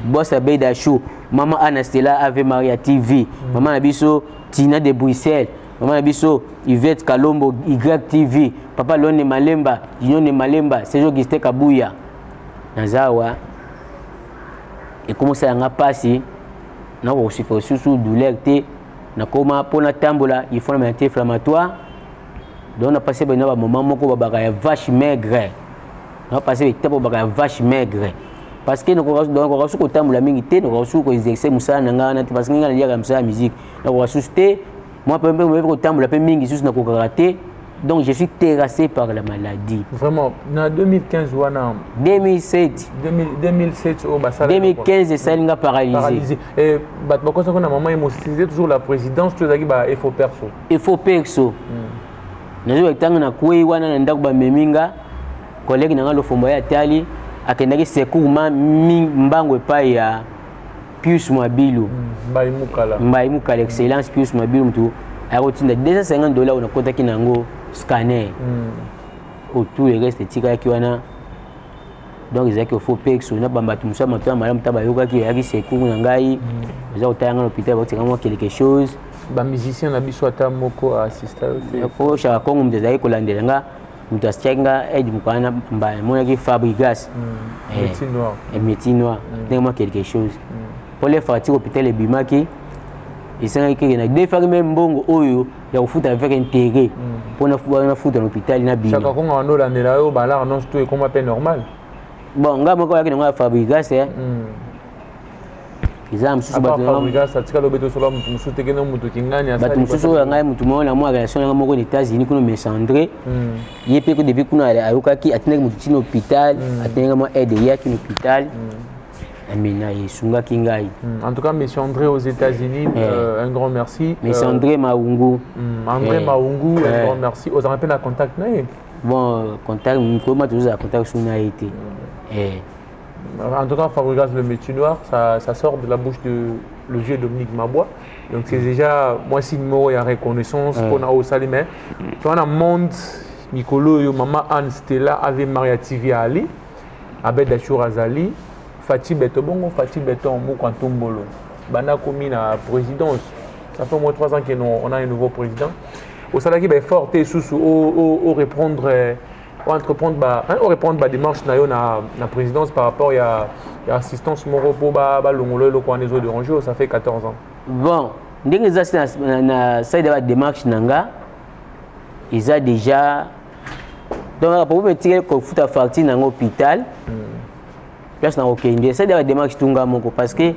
Boss Abedi Ashu, mama Ana Stella, Ave Maria TV, mama na biso Tina de Bruxelles, mama na biso Yvette Kalombo, YTV, papa Lone Malemba, Junior Malemba, Serge Augustin Kabuya, naza awa. Ekomosala nga mpasi, nakokosufa lisusu douleur te. Nakoma mpo natambola, il faut na anti inflammatoire. Donc napasi bena bamoment moko babaka ya vache maigre, napasi betapo babaka ya vache maigre, parce que nakoka su kotambola mingi te, nakoka su koexerce mosala na ngai wana te, parce que ngai naliaka mosala ya musique. Nakoka susu te, moi mpe kotambola mpe mingi susu nakokaka te. Donc je suis terrassé par la maladie. Vraiment, na 2015 wana? 2007. 2007 oyo basala. 2015 esali nga paralysé. Paralysé. Et bato bakosaki na mama ye c'était toujours la présidence to ezalaki ba effort perso? Effort perso. Nazoba ntango nakwei wana na ndako, bamemi nga, collègue na nga Lofombo ye atali, akendaki secours ma mbango epai ya Pius Mwabilu. Mbai Mukala. Mbai Mukala, excellence Pius Mwabilu, mutu akotinda 250 $ oyo nakotaki na yango scanner. Tout le reste etikalaki wana. Donc ezalaki ofo pexo na bambato mosusu ya mato ya malamu ta bayokaki, eyaki secours na ngai, eza kotala ngai na hôpital, bakotika mwa quelque chose. Bamusicien na biso ata moko assista yo te? Po Chaka Kongo moto azalaki kolandela nga, moto asiaki nga aide moko wana, emonaki Fabrigas. Métier noir. Métier noir, ndenge mwa quelque chose mpo le facture hôpital ebimaki, esengaki keke na defaki me mbongo oyo ya kofuta avec intérêt mpo nafuta na hôpital na bima. Chaka Kongo wana olandela yo balare nyonso to ekoma mpe normal? Bon, nga moko oyaki nango ya Fabrigas, eza mosusu. Fabrigas atikala obe tosola motu mosusu te kende motu kingani. Bato mosusu oyo ngai motu moko na mwa relation nanga moko na États-Unis kuna, mais André, ye mpe depuis kuna ayokaki, atindaki motu ntina hôpital, atindaki mwa aide, eyaki na hôpital amena, esungaki ngai. En tout cas, monsieur André aux États-Unis, un grand merci. Monsieur André Maungu. André Maungu, un grand merci. Ozala mpe na contact na ye? Bon, contact koma tozozala contact so na ye te. En tout cas, Fabregas, le métier noir, ça sort de la bouche de le vieux Dominique Mabois. Donc c'est déjà, moi, si numéro, il y a reconnaissance pour na osali, mais tu vois, dans le monde, Mikolo, yo, maman Anne Stella, Ave Maria TV Ali, Abed Achour Azali, Fatih Beto, bongo Fatih Beto, Moko Ntombolo, banda komi na présidence. Ça fait au moins 3 ans qu'on a un nouveau président. Osalaki baeffort te susu o reprendre, entreprendre ba, hein, o reprendre badémarche na yo na présidence par rapport ya assistance moko mpo balongola eloko wana ezodérange? Ça fait 14 ans. Bon, ndenge eza se na side ya badémarche na nga, eza déjà, donc po etikeli kofuta facture nango hôpital, place na kokende. Side ya badémarche tunga moko, parce que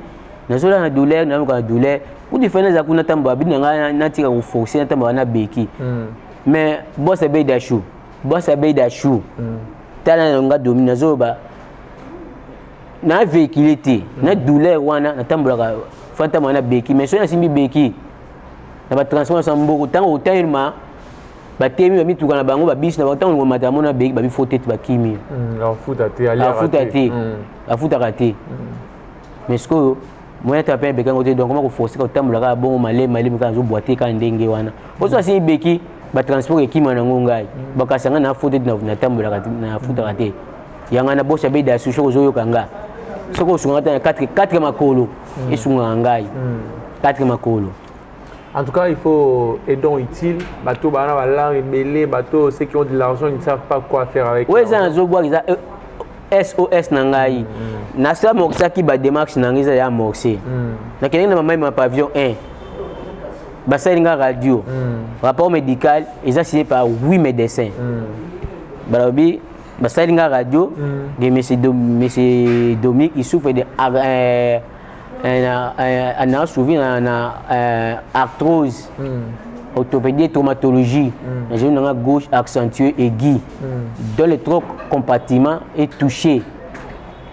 nazola na douleur, nayoka na douleur kutu fene eza kuna. Ntambo abini na ngai, natika koforce, natamboka na béquille. Mais boss abei dashu, boss abei dashu. Tala na nga domi, nazoloba na véhicule te na douleur wana, natambolaka fa, ntamboka na béquille. Mais soki nasimbi béquille na batransport na mboko, ntango otelema, batemi bamituka na bango, babisi na bango, ntango ngomata mona béquille, babifo te, bakimi. Afuta te. Afuta te, afutaka te. Mais sikoyo moyen ta mpe bekango te, donc koma koforce kotambola kaka bongo malemi malemi, kaka nazobwa te, kaka ndenge wana. Oso asimbi béquille, batransport ekima nango, ngai bakasi nga na fo te, natambolaka, nafutaka te. Yanga na bosi abeda su, soki ozoyoka nga, soki osungaka te na 4 makolo, esungaka ngai 4 makolo. En tout cas, il faut aidons utile. Bato, bana, ba ebele, bato, ceux qui ont de l'argent, ils ne savent pas quoi faire avec. Oyo eza nazobwaka, eza SOS na ngai. Nasala amorçaki badémarche na ngai, eza ya amorcé. Nakendaki na mamai ma pavillon 1, basali nga radio, rapport médical eza signé par 8 médecins. Balobi basali nga radio de monsieur Dominique, il souffre de ana souvi na arthrose, orthopédie et traumatologie, na genou nanga gauche accentué aigu, dont les trois compartiments est touché.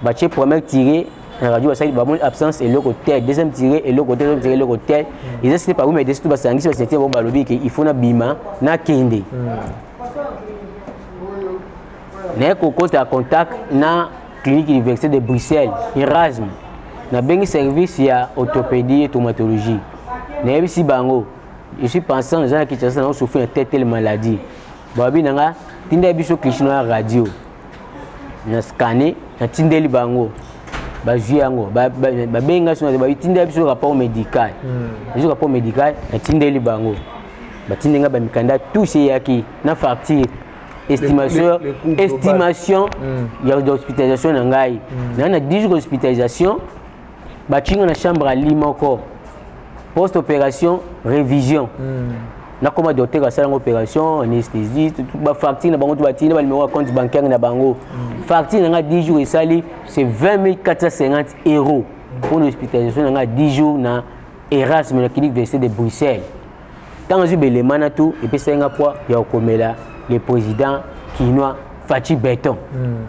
Batie premier tiret na radio, basali, bamoni absence eloko te. Deuxième tiret, eloko te. Deuxième tiret, eloko te. Eza signé par médecin, to basangisi basignature bango, balobi ke il faut nabima, nakende. Naye kokota contact na clinique université de Bruxelles Erasme. Nabengi service ya orthopédie et traumatologie, nayebisi bango: je suis pensant, naza na Kinshasa, nango souffrir na telle telle maladie. Balobi na nga: tinda biso cliché na ya radio. Na scanne, natindeli bango, bazwi yango, babengi nga so, batinda biso rapport médical. Biso rapport médical, natindeli bango, batindi nga bamikanda, tous eyaki na facture, estimation, estimation ya hospitalisation na ngai. Naa na 10 jours hospitalisation, batinga na chambre ali moko, post opération révision. Nakoma docteur asalanga opération, anesthésie, bafacture na bango to batina banuméro ya compte bancaire na bango. Facture na nga 10 jours esali, c'est 20 450 euros mpona hospitalisation na nga 10 jours na Erasme, na clinique université de Bruxelles. Ntango azwi belema na tu, epesaki nga poids ya kokomela le président kinois Fatshi Béton.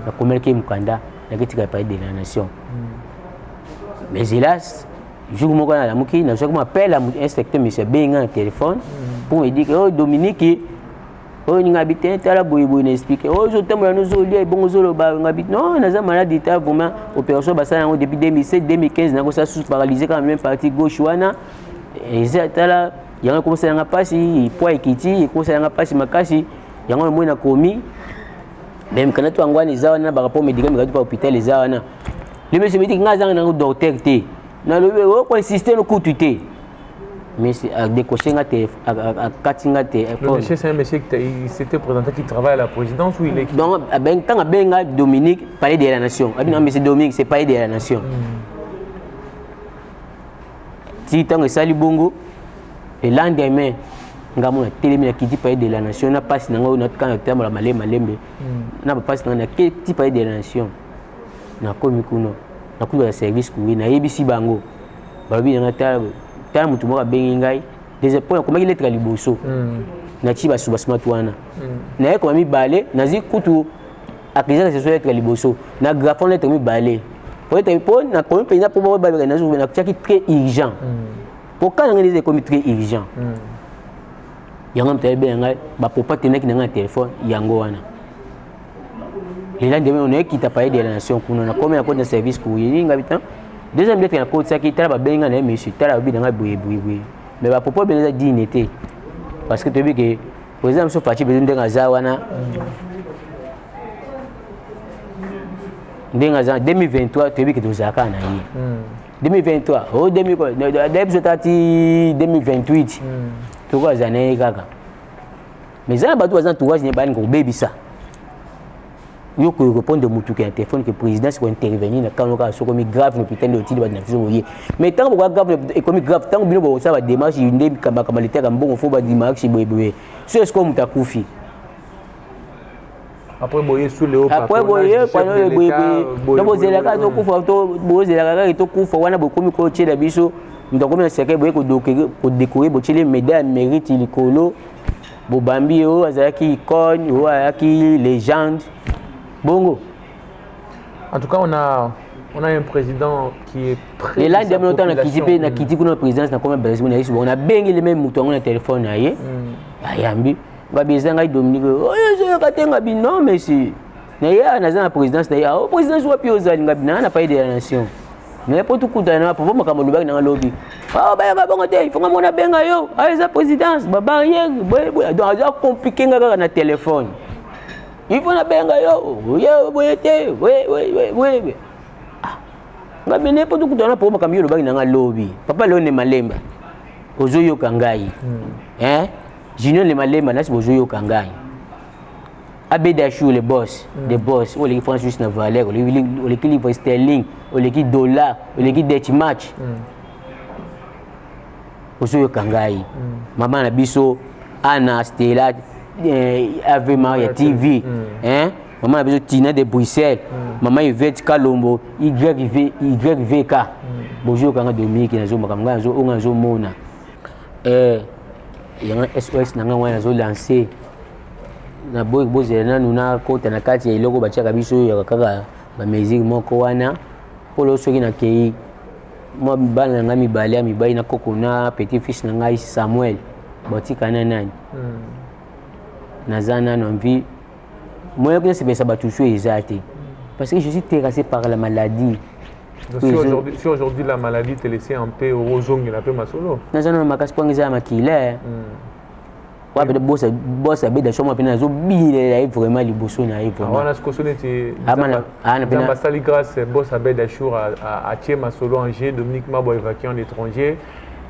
Nakomelaki ye mokanda, naketika epai de la nation. Mais hélas, jour moko nalamuki, nazwaki m'appel, inspecteur monsieur abengi nga na téléphone pour me dire que: oh Dominique, oyo ninga bi te, tala boye boye. Na explique: oyo ozotambola, nozolia ebongo, ozoloba. Nga bi: non, naza malade ta, vraiment opération basala yango depuis 2007, 2015, nakosala susu paralysé kaka même partie gauche wana. Eza tala yango ekosala yanga mpasi, poids ekiti, ekosala yanga mpasi makasi. Yango namoi nakomi, mais mikanda to yango wana eza wana, barapport médical, mikanda to pa hôpital eza wana. Le monsieur me dit: nga azanga nango docteur te. Nalobi okoinsiste no kutu te, mais adécroché nga te, akati nga te. Le monsieur, c'est un monsieur qui il s'était présenté, qui travaille à la présidence ou il est? Donc ntango abenga Dominique, palais de la nation, abi na monsieur Dominique, c'est palais de la nation. Ti ntango esali bongo, le lendemain nga mona telemi, nakiti palais de la nation na mpasi na ngai, kaka natambola malembe malembe na bapasi na ngai, naketi palais de la nation. Nakomi kuna, nakuti na service courrier, nayebisi bango, balobi nanga: tala tala, motu moko abengi ngai. Deuxième point, nakomaki lettre ya liboso, natie basubasumatu wana, naye koma mibale, nazwi kutu accusé que ce lettre ya liboso na grafon lettre mibale po nakomi mpenza mpo natiaki très urgent, po ka nanga eza ekomi très urgent. Yango moto ayebi ngai, bapopa tenaki na ngai na telefone yango wana. Le lendemain nayekita palais de la nation kuna, nakomi, nakoti na service courrier, ngai tan deuxième lettre nakotisaki: tala, babengi ngai na ye monsieur, tala, babi na ngai boye boye boye. Mais bapropos bene eza digne te, parce que toyebi ke président biso Fatshi bezo ndenge aza wana. Ndenge aza 2023, toyebi ke tozala kaka na ye. 2023 o 2000 biso tati 2028, tokozala na ye kaka. Mais eza na bato baza entourage ne, balinga kobebisa. Yo korépondre motu ke na téléphone ke présidence kointervenir na kano kaka soki okomi grave na hôpital, nde otindi bato na biso boye. Mais ntango bokoya grave, ekomi grave, ntango bino bokosala badémarche nde makambo letaka mbongo, fo badémarche boyeboye. So est-ce que moto akufi? Après boye sous le haut. Après boye boye, bozelaka tokufa, bozelaka kaka tokufa wana. Bokomi kotiela biso moto akomi na cercueil, boye kodécorer, botieli médaille ya mérite likolo, bobambi oyo azalaki icône, oyo azalaki légende bongo. En tout cas, on a un président qui est prêt. Elandi amino ntango nakiti mpe, nakiti kuna na présidence, nakoma Brésil, nayesi bongo, nabengeli même moto yango na telefone na ye, ayambi. Ngabi eza ngai Dominique oyo ezoyoka te. Ngabi non, monsieur, naye naza na présidence. Na ye o présidence wapi ozali? Ngabi naa na Palais de la Nation. Naye mpo tukutana na papa. Makambo olobaki nanga lobi, bayaka bongo te, ifonga mona benga yo ayo eza présidence, babarrière boye. Donc aza compliqué nga kaka na telefone, il faut nabenga yo oye boye te, boye. Ngabi ne mpo tukutana po makambo yo olobaki nanga lobi. Papa Leone Malemba, ozoyoka ngai? Junior Le Malemba nasi, bozoyoka ngai? Abedachou, le boss the boss, oyo oleki franc suisse na valeur, oleki livre sterling, oleki dollar, oleki Dutch mark. Ozoyoka ngai? Mama na biso Ana Stella, Ave Maria TV, hein? Mama na biso Tina de Bruxelles, mama Yvette Kalombo YV, YVK, bozoyoka nga Dominique? Nazomakambo ngai oyo ngai nazomona, yango SOS na ngai wana nazolancer na boyi. Bozela nanu nakota na kati ya eloko batiaka biso oyo kaka bamesure moko wana mpolo. Soki nakei, mwa bana na ngai mibale ya mibali na koko na petit fils na ngai Samuel, batika na nani? Naza nano en vie, moyen kuna sepelisa bato so eza te, parce que je suis terrassé par la maladie. Donc, si aujourd'hui la maladie te laissait un peu ozongela mpe masolo? Naza nano makasi mpo eza ya makila. Wana pene bosa abeda so mwa pene, nazobilela ye vraiment liboso na ye vraiment. Wana sikoso neti Nzambe asali grâce, boss Abed Achour atie masolo en jeu, Dominique Mabo évacué en étranger,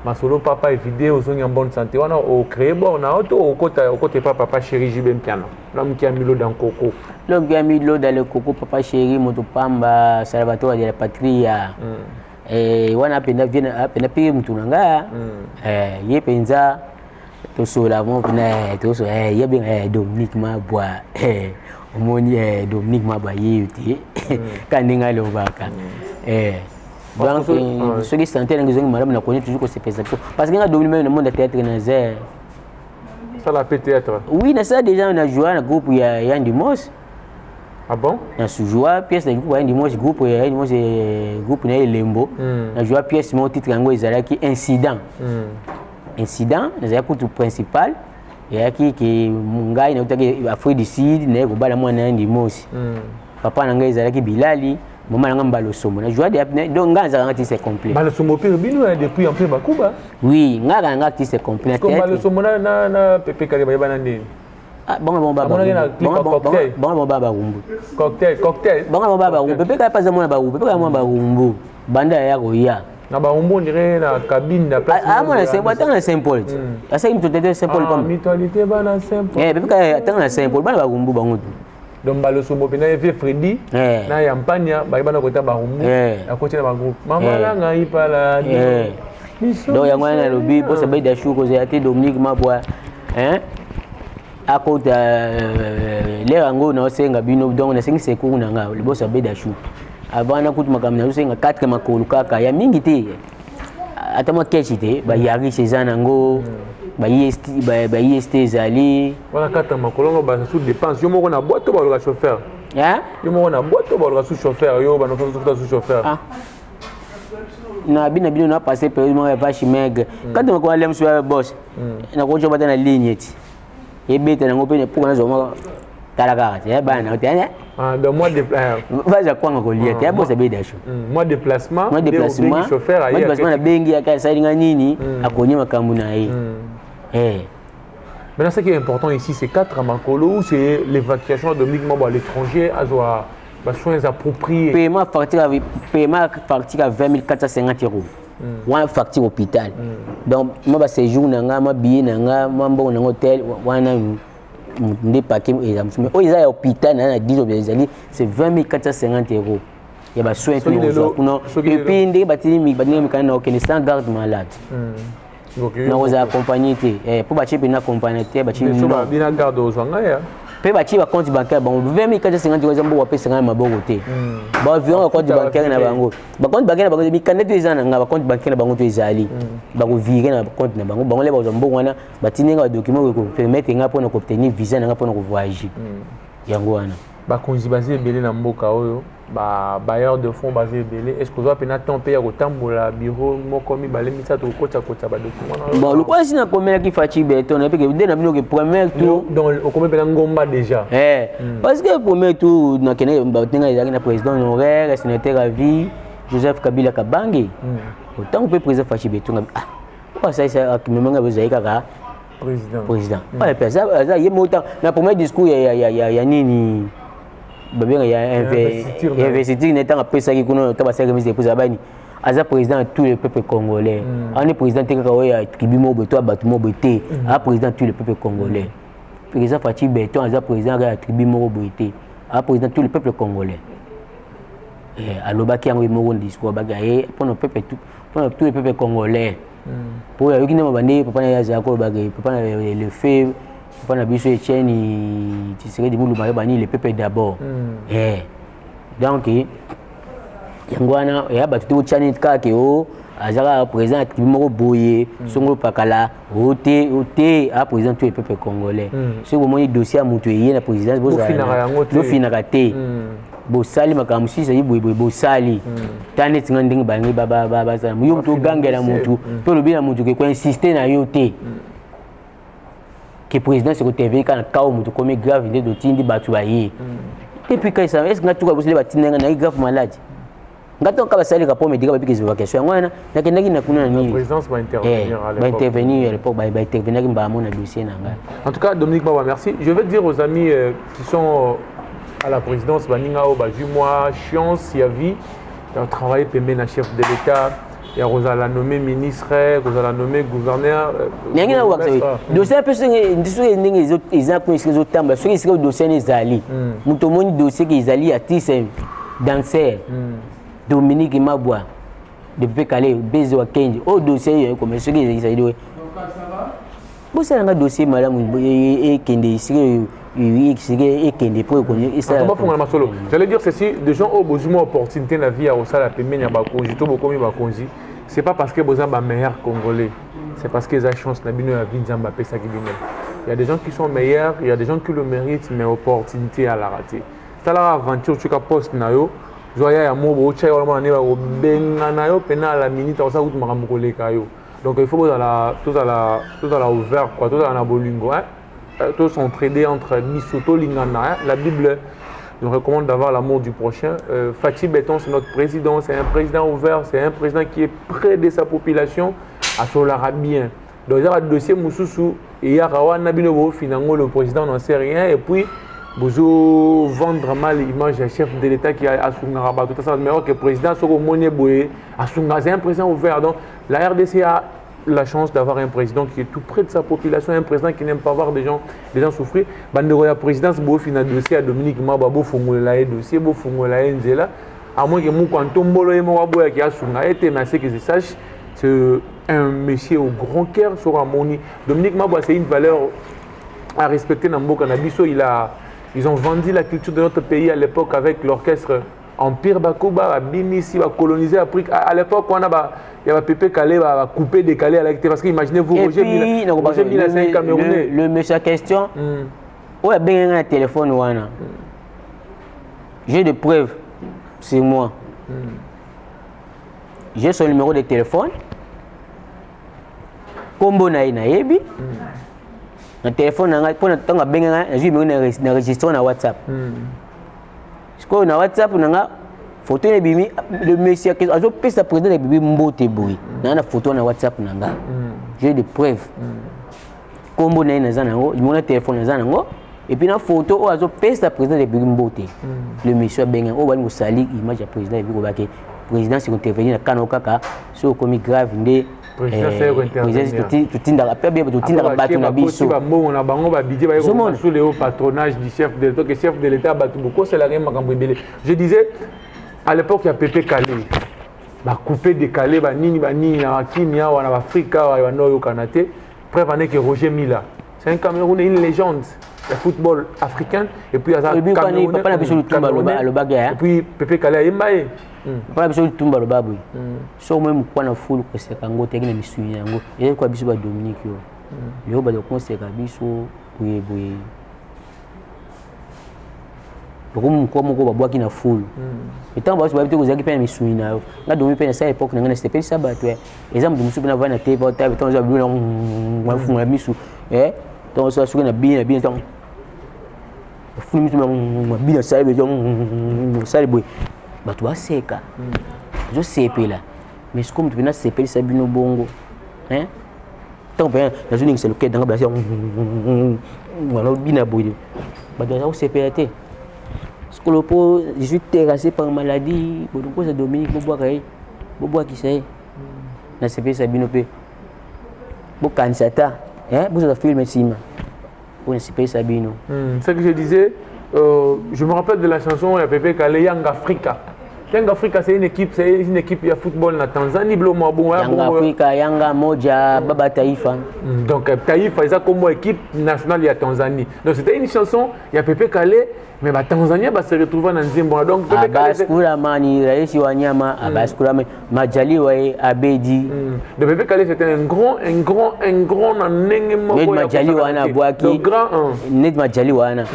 masolo papa évide, ozongi en bonne santé, wana ocréé bord na oto okota okota epa papa chéri JB Mpiana, l'homme qui a mis l'eau dans coco. L'homme qui a mis l'eau dans le coco, papa chéri, moto pamba, Salvatore de la Patria. Wana mpenza mpenza mpe mutu na nga. Ye mpenza tosola mo mpena, tosola ye benga Dominique Mabwa. Omoni Dominique Mabwa ye te ka ndenge alobaka. Donc soki santé nange ezongi malamu, nakoni toujours kosepesa biso, parce que nga Dominique même na monde ya théâtre naza. Sala pe théâtre? Oui, nasala déjà, na joua na groupe ya Yandi Mos. Ah bon? Na joua pièce na groupe ya Yandi Mos, groupe ya Yandi Mos, groupe na Elembo. Na joua pièce moko, titre yango ezalaki Incident. Incident, nazalaki kutu principal. Eyaki ke ngai nautaki Afrique du Sud, naye kobala mwana Yandi Mosi. Papa na ngai ezalaki Bilali, mama na ngai Mbalosombo. Na joua, donc ngai nazalaka artiste complet. Mbalosombo mpe bino depuis mpe bakuba? Oui, ngai kaka nga artiste complet. Mbalosombo na Pepe Kale bayebana ndeni? Bango bango ba Barumbu. Cocktail, cocktail. Bango bango ba Barumbu. Pepe Kale aza mwana Barumbu, Pepe Kale mwana Barumbu banda ya koya. Na Barumbu, on dirait na cabine na place. Ah, mwana Saint Paul, atanga na Saint Paul, asaki mutualité Saint Paul. Pamba mutualité bana Saint Paul. Eh, Pepe Kale atanga na Saint Paul, bana Barumbu bango tu. Donc Balosombo mpena ye vie Fredi na Yampania bayebana kota Barumbu, akoti na bagroupe mama na ngai pala. Donc yango wana nalobi bosa bai dashu kozala te. Dominique Mabwa akota lere yango, naosenga bino, donc nasengi secours na nga liboso ya Bedashu. Avant nakutu makambo, nazosenga 4 makolo kaka ya mingi te, ata mwa keshi te, bayaris eza nango, ba IST ezali. Wana 4 makolo ngo baza sous dépense yo moko na boîte to baloka chauffeur? Yo moko na boîte to baloka sous chauffeur? Yo banofuta sous chauffeur? Na bino bino na passé période moko ya vache maigre. 4 makolo alem so ya boss, nakoki bata na ligne ti ebeta nango mpe mpo nazwa moko. Tala kaka te bana te. Donc moi de baza kwanga kolia te, bosa bedasho. Moi déplacement. Moi déplacement. Chauffeur. Moi déplacement, nabengi aka asalinga nini, akonya makambo na ye. Maintenant, ce qui est important ici, c'est quatre makolo ou c'est l'évacuation de Dominique Mabo à l'étranger, à Basoins appropriés. Paiement facture ya 20 450 euros wana, facture hôpital. Donc mwa baséjour na nga, mwa billet na nga, mwa mbongo nango hotel wana nde paquet eza mosusu. Mais oyo eza ya hôpital na 10 ezali, c'est 20 450 euros ya basoins tozwa kuna. Et puis ndenge batindi bandenge mikanda na okende sans garde malade, nakozala accompagné te, mpo batie mpena accompagnateur batie. Bina garde ozwa ngai. Mpe batie bacompte bancaire bango. 20 450 eza mbongo bapesa ngai na maboko te. Baviron bacompte bancaire na bango, bacompte bancaire na bango, mikanda to eza na nga, bacompte bancaire na bango to ezali, bakovire na bacompte na bango. Bango le bazwa mbongo wana, batindi nga badocument oyo ekopermettre nga mpona koobtenir visa na nga mpona kovoyage. Yango wana. Bakonzi baza ebele na mboka oyo, babailleur de fonds baza ebele. Est ce que ozwa mpena temps mpe ya kotambola bureau moko, mibale, misato, kokotiakotya badocument? Bon, lokola si nakomelaki Fatshi Béton, nayebike nde na bino ke premier tour. Donc okomi mpena ngomba déjà. Eh, parce que premier tour nakende, batenga ezalaki na président honoraire, sénateur à vie Joseph Kabila Kabange. Otango mpe président Fatshi Béton ngabi, ah, oyo asalisa memenga bezali kaka président. Président oyo mpe aza ye moko na premier discours ya nini babenga ya investiture na ntango apesaki kuna, ntango basalaki remise de prix, abani aza président ya tout le peuple congolais. Ani président te kaka oyo ya tribu moko boye to ya bato moko boye te, aza président tout le peuple congolais. Président Fatshi Béton aza président kaka ya tribu moko boye te, aza président tout le peuple congolais. Alobaki yango ye moko na discours, abaki aye mpona peuple, mpona tout le peuple congolais. Po ayoki nde mabande papa na ye azalaka kolobaka, papa na le fait, papa na biso Etienne Tshisekedi Mulumba, ayebani le peuple d'abord. Donc yango wana eya bato te botyani kaka ke o aza kaka président ya tribu moko boye, songo pakala o te, o te, aza président tout le peuple congolais. Soki bomoni dossier ya moto eye na présidence, bofinaka te, bosali makambo mosusu ezali boyeboye, bosali ta neti nga ndenge balingi basala. Yo moto ogangela motu mpe olobi na motu ke koinsiste na yo te ke présidence ekointervenir kaka na kao moto komi grave nde totindi bato baye. Depuis kaisa, est ce nga tuka bosili batinda nga nayi grave malade, nga to kaka basali rapport médical, babiki évacuation, yango wana nakendaki na kuna na nini. Baintervenir à l'époque, baintervenaki mbala mo na dossier na ngai. En tout cas, Dominique Mabwa, merci. Je vais dire aux amis qui sont à la présidence, baninga oyo bazwi mwa chance ya vie ya travailler pembeni na chef de l'État, ya kozala nommé ministre, kozala nommé gouverneur. Ndenge na kokakisa dossier mpe, soki ndenge eza kuna, esika ezotambola, soki esika dossier wana ezali, moto omoni dossier ke ezali artiste danseur Dominique Mabwa de Pepe Kale Beze wa Kenji, oyo dossier oyo ekoma, soki ezali, bosalanga dossier malamu, ekende esika esika ekende po. Bafongola masolo. J'allais dire ceci: des gens oyo bozwi mwa opportunité na vie ya kosala pembeni ya bakonzi to bokomi bakonzi, c'est pas parce que boza bameilleur Congolais, c'est parce que eza chance na bino ya vie Nzambe apesaki bino. Il y a des gens qui sont meilleurs, il y a des gens qui le méritent, mais opportunité alaka te. Talaka aventure, tuka poste na yo, zwa ya mo bootya yo wana, mwana nde bakobengana yo mpena à la minute, akosala kutu makambo koleka yo. Donc il faut bozala, tozala ouvert quoi, tozala na bolingo, hein? S'entraider entre biso, tolingana, hein? La Bible nous recommande d'avoir l'amour du prochain. Fatshi Béton, c'est notre président, c'est un président ouvert, c'est un président qui est près de sa population, asolara bien. Donc eza badossier mosusu eyaka wana, bino bofina yango, le président n'en sait rien, et puis bozo vendre mal image ya chef de l'État qui asungaka bato. Tasala meilleur que président, soki omoni boye asungaka, c'est un président ouvert. Donc la RDC a la chance d'avoir un président qui est tout près de sa population, un président qui n'aime pas voir des gens souffrir. Bandeko ya présidence, bofina dossier ya Dominique Mabwa, bofongolela ye dossier, bofongolela ye nzela, à moins que moko antombolo ye moko aboyaki asunga ye te. Mais à ce que je sache, c'est un monsieur au grand cœur. Soki amoni Dominique Mabwa, c'est une valeur à respecter na mboka na biso. Il a ils ont vendu la culture de notre pays à l'époque avec l'orchestre Empire Bakuba, babimisi, bacoloniser Afrique. À l'époque wana ya bapepe Kale, bacoupé décalé alaki te, parce que imaginez-vous, Roger Mila, Roger Mila, c'est un Camerounais. Le monsieur question oyo abengi nga na téléphone wana, j'ai des preuves sur moi. J'ai son numéro de téléphone, nkombo na ye nayebi na téléphone na ngai, mpona ntango abengi ngai, nazwi numéro na registre na WhatsApp. Sikoyo na WhatsApp na nga, photo ebimi, le monsieur azopesa président na bibi mbote boye na nga na photo na WhatsApp na nga. J'ai des preuves, nkombo na ye naza nango, numéro na téléphone naza nango. Et puis na photo oyo azopesa président de République mbote, le monsieur abenga oyo balingi kosali image ya président République, obake président siko intervenir na kano kaka soki okomi grave nde. Président Totindaka mpe bien, totindaka bato na biso. Bambongo na bango, babudget baye sous le haut patronage du chef de l'État, que chef de l'État, bato bokoselaka ye makambo ebele. Je disais, à l'époque ya Pepe Kale, bacoupe décalé, banini banini na bakini awa na baafrika awa banda oyokana te. Preuve en est que Roger Mila, c'est un Camerounais, une légende ya football africain, et puis aza Papa na biso Lutumba alobaki. Et puis Pepe Kale ayemba ye. Papa na biso Lutumba aloba boye: soki omoi mokwa na fulu, koseka yango teki na misuni yango. Ezali kwa biso badominique oyo lelo bato koseka biso boye boye, lokomi mokwa moko babwaki na fulu, ntango baso bayebi te kozalaki mpe na misuni na yo. Nga domi mpe nasala époque na ngai, nasepelisa bato. Eza moto mosusu mpe navandi na te, ntango oza bilo nafungola misu, ntango osala soki na bini na bini, ntango afuni misu mabini, asali boye, asali boye, bato baseka, azosepela. Mais sikoyo moto mpe nasepelisa bino bongo, ntango mpe nazoningisa lokete nanga, basi bina boye, bato baza kosepela te. Sikolo mpo je suis terrassé par maladie bodokosa Dominique, bobwaka ye, bobwakisa ye. Nasepelisa bino mpe bokanisa ata bozala film nsima mpo nasepelisa bino. Ce que je disais, je me rappelle de la chanson ya Pepe Kale, Young Africa. Young Africa, c'est une équipe ya football na Tanzanie, blo mo bon. Yanga Africa, Yanga moja, baba taifa. Donc Taifa eza comme équipe nationale ya Tanzanie. Donc c'était une chanson ya Pepe Kale, mais ba Tanzania ba se retrouver na nzembo. Donc Pepe Kale, Abbas Kulamani, rais wa nyama, Abbas Kulamani, Majaliwa Abedi. Donc Pepe Kale, c'était un grand, un grand, un grand na ndenge moko. Net Majaliwa wana abwaki. Grand. Net Majaliwa wana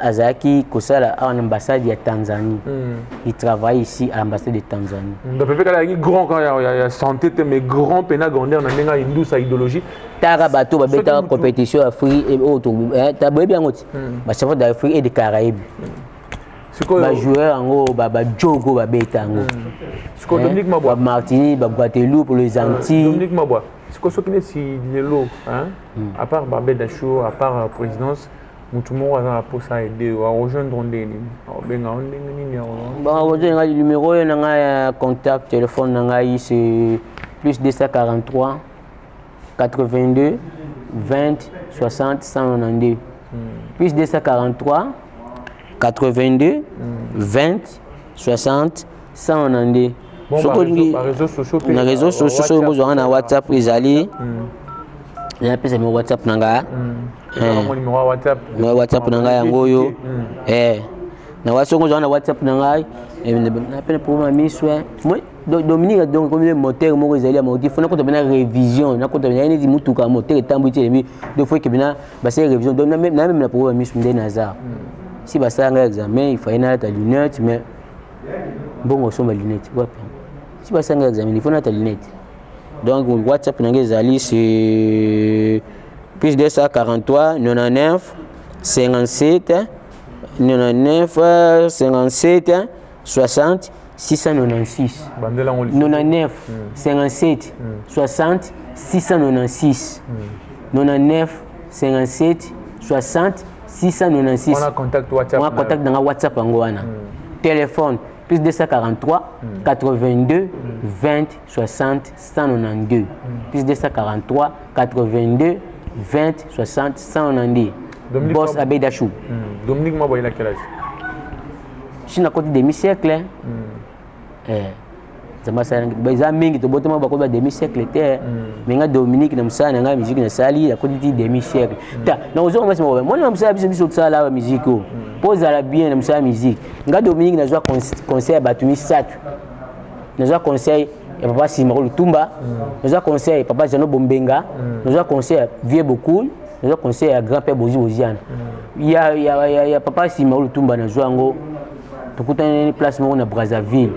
azalaki kosala awa na ambassade ya Tanzanie. Il travaille ici à l'ambassade de Tanzanie. Donc Pepe Kale azalaki grand quand ya ya santé te, mais grand pena grandeur na ndenge ya indusa idéologie. Taka bato babetaka compétition Afrique oyo, boyebi yango ti bachampion d'Afrique et de Caraïbes, bajoueur yango bajogo babeta yango. Sikoyo Dominique Mabwa, Bamartinique, Baguadeloupe, les Antilles. Dominique Mabwa, sikoyo soki neti lelo, à part Babeda Show, à part présidence, motu moko aza na mposa aide yo, arejoindre ndenge nini? Aobenga o ndenge nini? Bon, arejoindre ngai, numéro oyo na ngai ya contact, téléphone na ngai, c'est plus 243 82 20 60 192. Plus 243 82 20 60 192. Bon, soki olingi baréseaux sociaux mpe? Na réseau sociaux, soki bozwanga na WhatsApp, ezali napesa numéro WhatsApp na ngai. Ezalaka numéro ya WhatsApp. Numéro WhatsApp na ngai yango oyo. Na soki ozwanga na WhatsApp na ngai, napena problème ya miso. Dominique, donc komi moteur moko ezali ya moti, fo nakota mpena révision, nakota naye neti mutuka moteur etambwi ti elembi, donc fo ekebe na basali révision. Donc na même na problème ya miso nde naza. Si basala ngai examen, il fallait nalata lunette, mais mbongo osomba lunette wapi? Si basala ngai examen, il faut nalata lunette. Donc WhatsApp na ngai ezali, c'est plus 243 99 57 99 57 60 696. Bandela yango lisusu. 99 57 60 696. 99 57 60 696. Wana contact WhatsApp. Mwa contact na nga WhatsApp yango wana. Téléphone, plus 243 82 20 60 192. Plus 243 82 20 60 192. Dominique Boss Abedachou. Dominique Mabwa, il a quel âge? Si na koti demi siècle, nzambe asala eza mingi, tobotama bakoti ba demi siècle te. Mais nga Dominique, na mosala na ngai musique, nasali, nakoti ti demi siècle ta. Nakozonga masi moko moni na mosala biso, biso tosala awa musique oyo mpo ozala bien na mosala musique. Nga Dominique, nazwa conseil ya bato misato. Nazwa conseil ya papa Simaro Lutumba, nazwa conseil ya papa Jano Bombenga, nazwa conseil ya vieux Bokul, nazwa conseil ya grand père Bozi Boziana. Ya papa Simaro Lutumba, nazwa yango, tokutani place moko na Brazzaville.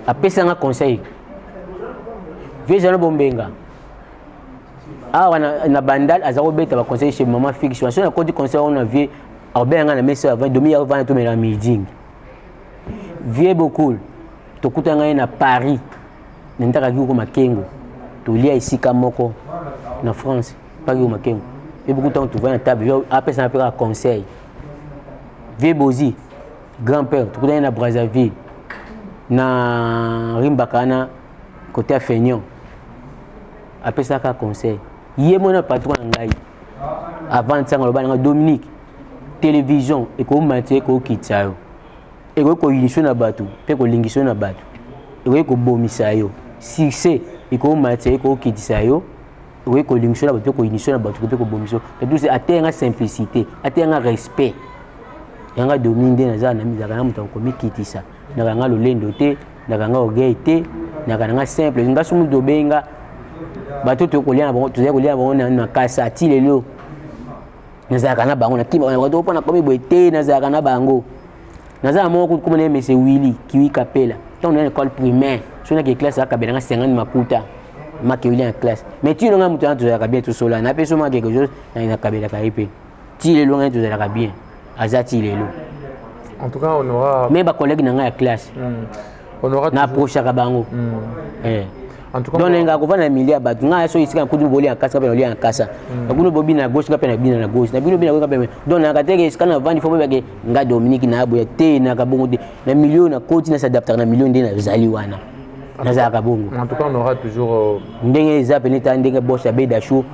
Apesanga conseil. Vieux Jano Bombenga awa na Bandal, aza kobeta baconseil chez mama fixe. So nakoti conseil wana, vieux akobenga nga na mesa avant domi ya vana, tomela meeting. Vieux Bokul, tokutanga ye na Paris, na ndakaki ko Makengo, tolia esika moko na France, paki ko Makengo. Ebuku ntango tovandi na table, apesanga mpe kaka conseil. Vie Bozi, grand père, tokutani na Brazzaville, na Rimbaka wana, côté ya Fenion, apesaka conseil. Ye mona patron na ngai avant ntango aloba nanga: "Dominique, télévision ekomatisa, ekokitisa yo, ekoki koyinisa na bato mpe kolingisa yo na bato, ekoki kobomisa yo. Succès ekomatisa, ekokitisa yo, ekoki kolingisa na bato mpe koyinisa na bato mpe kobomisa yo." Tout ateyanga simplicité, ateyanga respect. Yanga Dominique nde naza nazalaka na moto akomikitisa, nakanga lolendo te, nakanga orgueil te, naka nanga simple. Nga so moto obenga bato, tokolia na bango, tozali kolia na bango na kasa ti lelo. Nazalaka na bango, nakima bato mpo nakomi boye te. Nazalaka na bango, naza na moko komona ye, mese Willi Kiwi Kapela. Ntango na école primaire, so naki classe, akabelanga 50 makuta makewili na classe. Mais ti longa moto wana, tozalaka bien, tosola na pe so ma quelque chose, nakabelaka ye mpe. Ti lelo ngai tozalaka bien, aza ti lelo. En tout cas, on aura. Mais bacollègue na ngai ya classe, On aura. Naapprochaka bango. En tout cas, donc nengaka kovanda na milieu ya bato. Ngai so esika nakuti bolia na kasa, mpe nalia na kasa. Nakuni bobina na gauche, nga mpe nabina na gauche, na bino bina gauche mpe. Donc naka teke esika navandi, fo boyebake nga Dominique naboya te. Naka bongo te na milieu nakoti, nasadaptaka na milieu nde nazali wana, nazalaka bongo. En tout cas, on aura toujours. Ndenge eza pene, ta ndenge bos abeda chaud,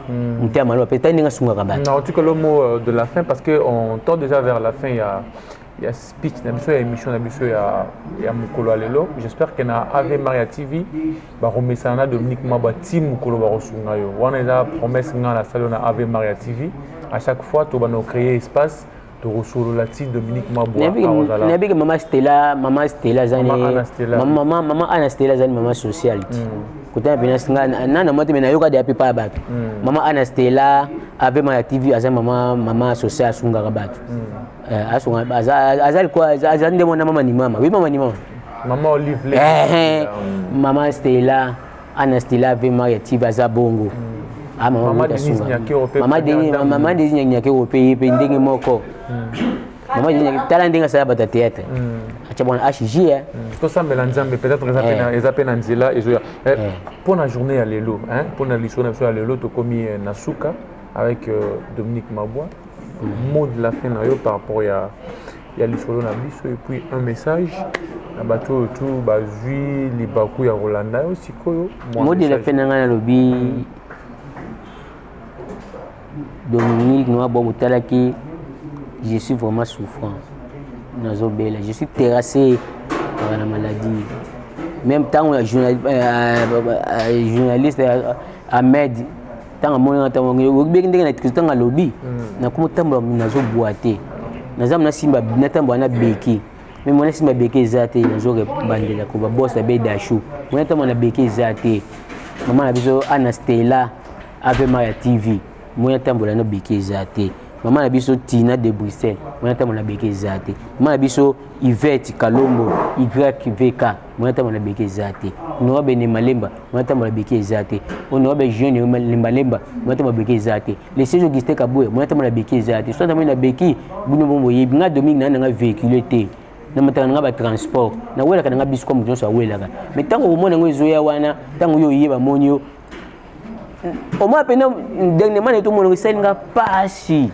motema maloba mpe, ta ndenge asungaka bato. En tout cas, le mot de la fin, parce qu'on tend déjà vers la fin, il y a speech, na biso ya émission na biso ya mokolo ya lelo. J'espère que na Ave Maria TV, baromesana na Dominique Mabwa ti mokolo bakosunga yo. Wana eza promesse nga nasali yo na Ave Maria TV. À chaque fois, tobanda créer espace, tokosolola ti Dominique Mabwa akozala. Nayebiki mama Stella, mama Stella azani. Mama Anna Stella. Mama Anna Stella azali mama sociale ti kotana mpena nga nana mwa te, me nayoka deya mpe pa ya bato. Mama Anna Stella, Ave Maria TV, aza mama sociale, asungaka bato. Asunga, aza likoa, aza nde mwana mama ni mama, oui, mama ni mama. Mama Olive Le. Mama Stella, Anna Stella, Ave Maria TV, aza bongo. Ah, mama Mama moto Denise asunga. Nyakero pe Mama première Denise, dame. mama Denise Nyakero mpe, ye mpe ndenge moko. Mama Denise, tala ndenge asala bato ya théâtre, atya bwana HJ, eh. Tosambela Nzambe, peut-être eza mpe na nzela ezoya. Mpo na journée ya lelo, hein, mpo na lisolo na biso ya lelo, tokomi na suka avec Dominique Mabwa. Mot de la fin na yo par rapport ya lisolo na biso, et puis un message na bato oyo tu bazwi libaku ya kolanda yo sikoyo, mwa Mot de la message. fin na ngai, nalobi Dominique Noa Bob otalaki, je suis vraiment souffrant, nazobela, je suis terrassé par la maladie. Même ntango ya journaliste Ahmed, ntango amoni nga, ntango obeki ndenge na ntango alobi nakoma otambola, nazobwa te, naza nasimba, natambola na beki, me mwana nsima beke eza te. Nazobandela ko babosa abeda shu, mwana ntango na beke eza te. Mama na biso Ana Stella, Ave Maria TV, mwana tambola na beke eza te. Mama na biso Tina de Bruxelles, mwana tambola na beke eza te. Mama na biso Yvette Kalombo YVK, mwana tambola na beke eza te. Honorable Nemalemba, mwana tambola na beke eza te. Honorable Jean Lembalemba, mwana tambola beke eza te. Le siège Augustin Kabuya, mwana tambola na beke eza te. So tambola na beki, bino bongo boyebi nga Dominique na nanga véhicule te, namataka nanga batransport, nawelaka nanga biso kwa moto nyonso awelaka. Mais ntango omona yango ezoya wana, ntango yo oyeba moni yo omona mpena dernièrement na tomona esali nga pasi,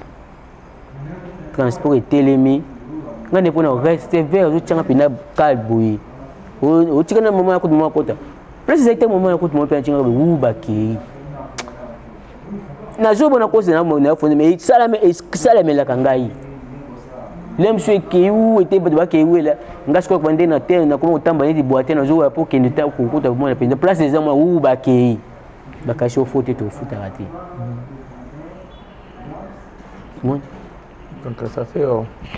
transport etelemi, nga nde mpona reste vert ozotianga mpena kal boye, otika na mama ya kutu, mama kota place ezali te, mama ya kutu, mama mpe natinga wu bakei, nazobona kosa na fone, mais esalamelaka ngai le mosu ekei wu ete bato bakei wela nga sikoyo nde na te, nakoma kotambola neti bwa te, nazokoya mpo kende ta kokuta mona mpenza place eza mwa wu bakei bakasi ofo te, tofutaka te. Donc ça fait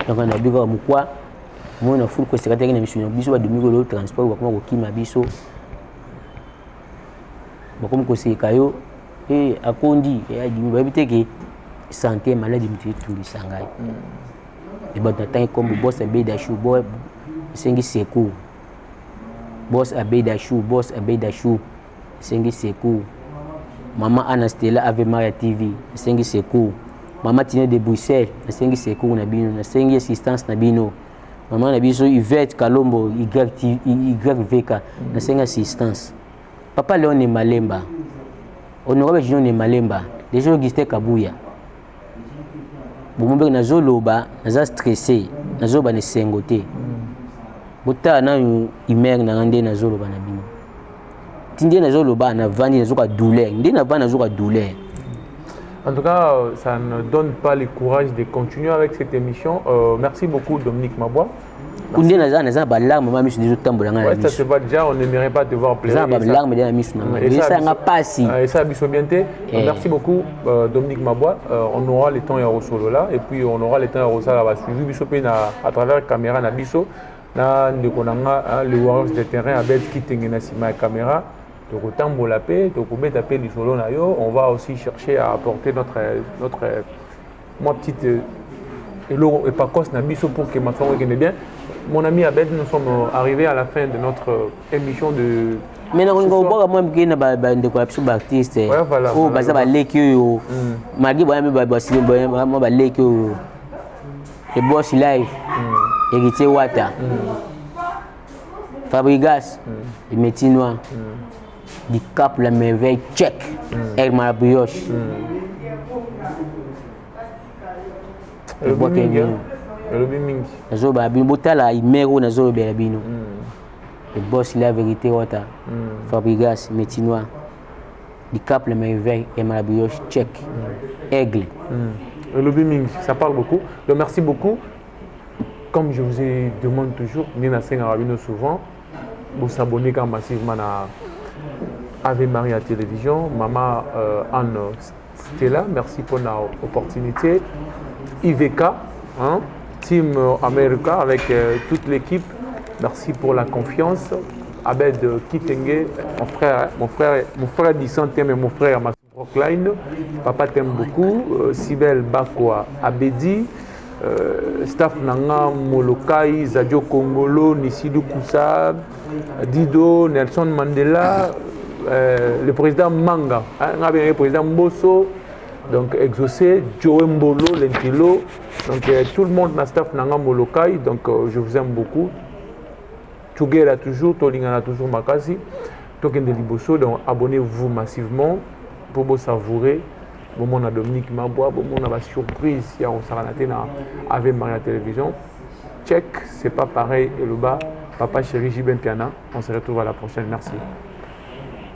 Donc na bika mokwa mona fulu koseka teke na miso na biso badomi transport, bakoma kokima biso, bakomi koseka yo akondi adimi, bayebi te ke santé maladi moto etungisa ngai. E bato natangi kombo bos abeda shu bo esengi secours, bos abeda shu, bos abeda shu esengi secours. Mama Ana Stella, Ave Maria TV, esengi secours. Mama Tine de Bruxelles, nasengi secours na bino, nasengi assistance na bino. Mama na biso Yvette Kalombo YVK, nasengi assistance. Papa Léon Malemba, honorable Junior Malemba, déjà Augustin Kabuya. Bomobeki nazoloba, naza stressé, nazoloba na esengo te. Botala nanu humeur na nga nde nazoloba na bino. Ti nde nazoloba, navandi, nazoka douleur, nde navandi, nazoka douleur. En tout cas, ça ne donne pas le courage de continuer avec cette émission. Merci beaucoup, Dominique Mabois. Nde naza na balarme ma miso, ezotambola nga na Ouais, ça se miso. voit déjà, on n'aimerait pas te voir pleurer. Eza na Et ça- balarme nde na miso na nga, Et ça, esalanga pasi. Et ça, biso bien te. Eh. Merci beaucoup, Dominique Mabois. On aura le temps ya là et puis on aura le temps ya Rosala va suivre biso pe na à travers caméra na biso na ndeko na nga, hein, le Warriors de terrain Abed Kitenge na sima ya caméra. Tokotambola pe, tokobeta pe lisolo na yo. On va aussi chercher à apporter notre moi petite eloko epakos na biso pour que masongo ekende bien. Mon ami Abed, nous sommes arrivés à la fin de notre émission de Mais nakolinga ce soir. kobwaka mwa moke na bandeko ya biso baartiste Ouais, voilà, oyo voilà. baza baleki oyo, malgré boyambi mwa baleki oyo, Eboss Live, Héritier Wata, Fabrigas, Métis Noir du Cap, la Merveille, check El Brioche. Elobi Ebwaka mingi, bino. hein. Elobi mingi. Nazoloba bino, botala humeur oyo nazolobela bino. Eboss La Vérité Wata, Fabrigas, Métis Noir du Cap, la Merveille et la Brioche, check Aigle. Elobi mingi, ça parle beaucoup. Donc merci beaucoup. Comme je vous ai demande toujours, Nina Senga Rabino souvent, vous s'abonnez quand massivement à Ave Maria Télévision, Maman Anne Stella, merci pour l'opportunité. IVK, hein, Team America avec toute l'équipe, merci pour la confiance. Abed Kitenge, mon frère, mon frère, mon frère Dissante, mais mon frère Brookline, papa t'aime beaucoup. Sibel Bakwa Abedi, staff Nanga Molokai, Zadio Kongolo, Nisidou Koussa, Dido, Nelson Mandela, le président Manga, hein, le président Mbosso, donc Exaucé, Joe Mbolo, Lentilo, donc tout le monde na staff Nanga Molokai, donc je vous aime beaucoup. Together toujours, Tolingana toujours Makasi, Tokende Liboso, donc abonnez-vous massivement pour vous savourer. Bon, on a Dominique Mabois, bon, on a la surprise, il y a na avec Maria Télévision. Check, c'est pas pareil, et le bas, papa chéri Jibin Piana. On se retrouve à la prochaine. Merci.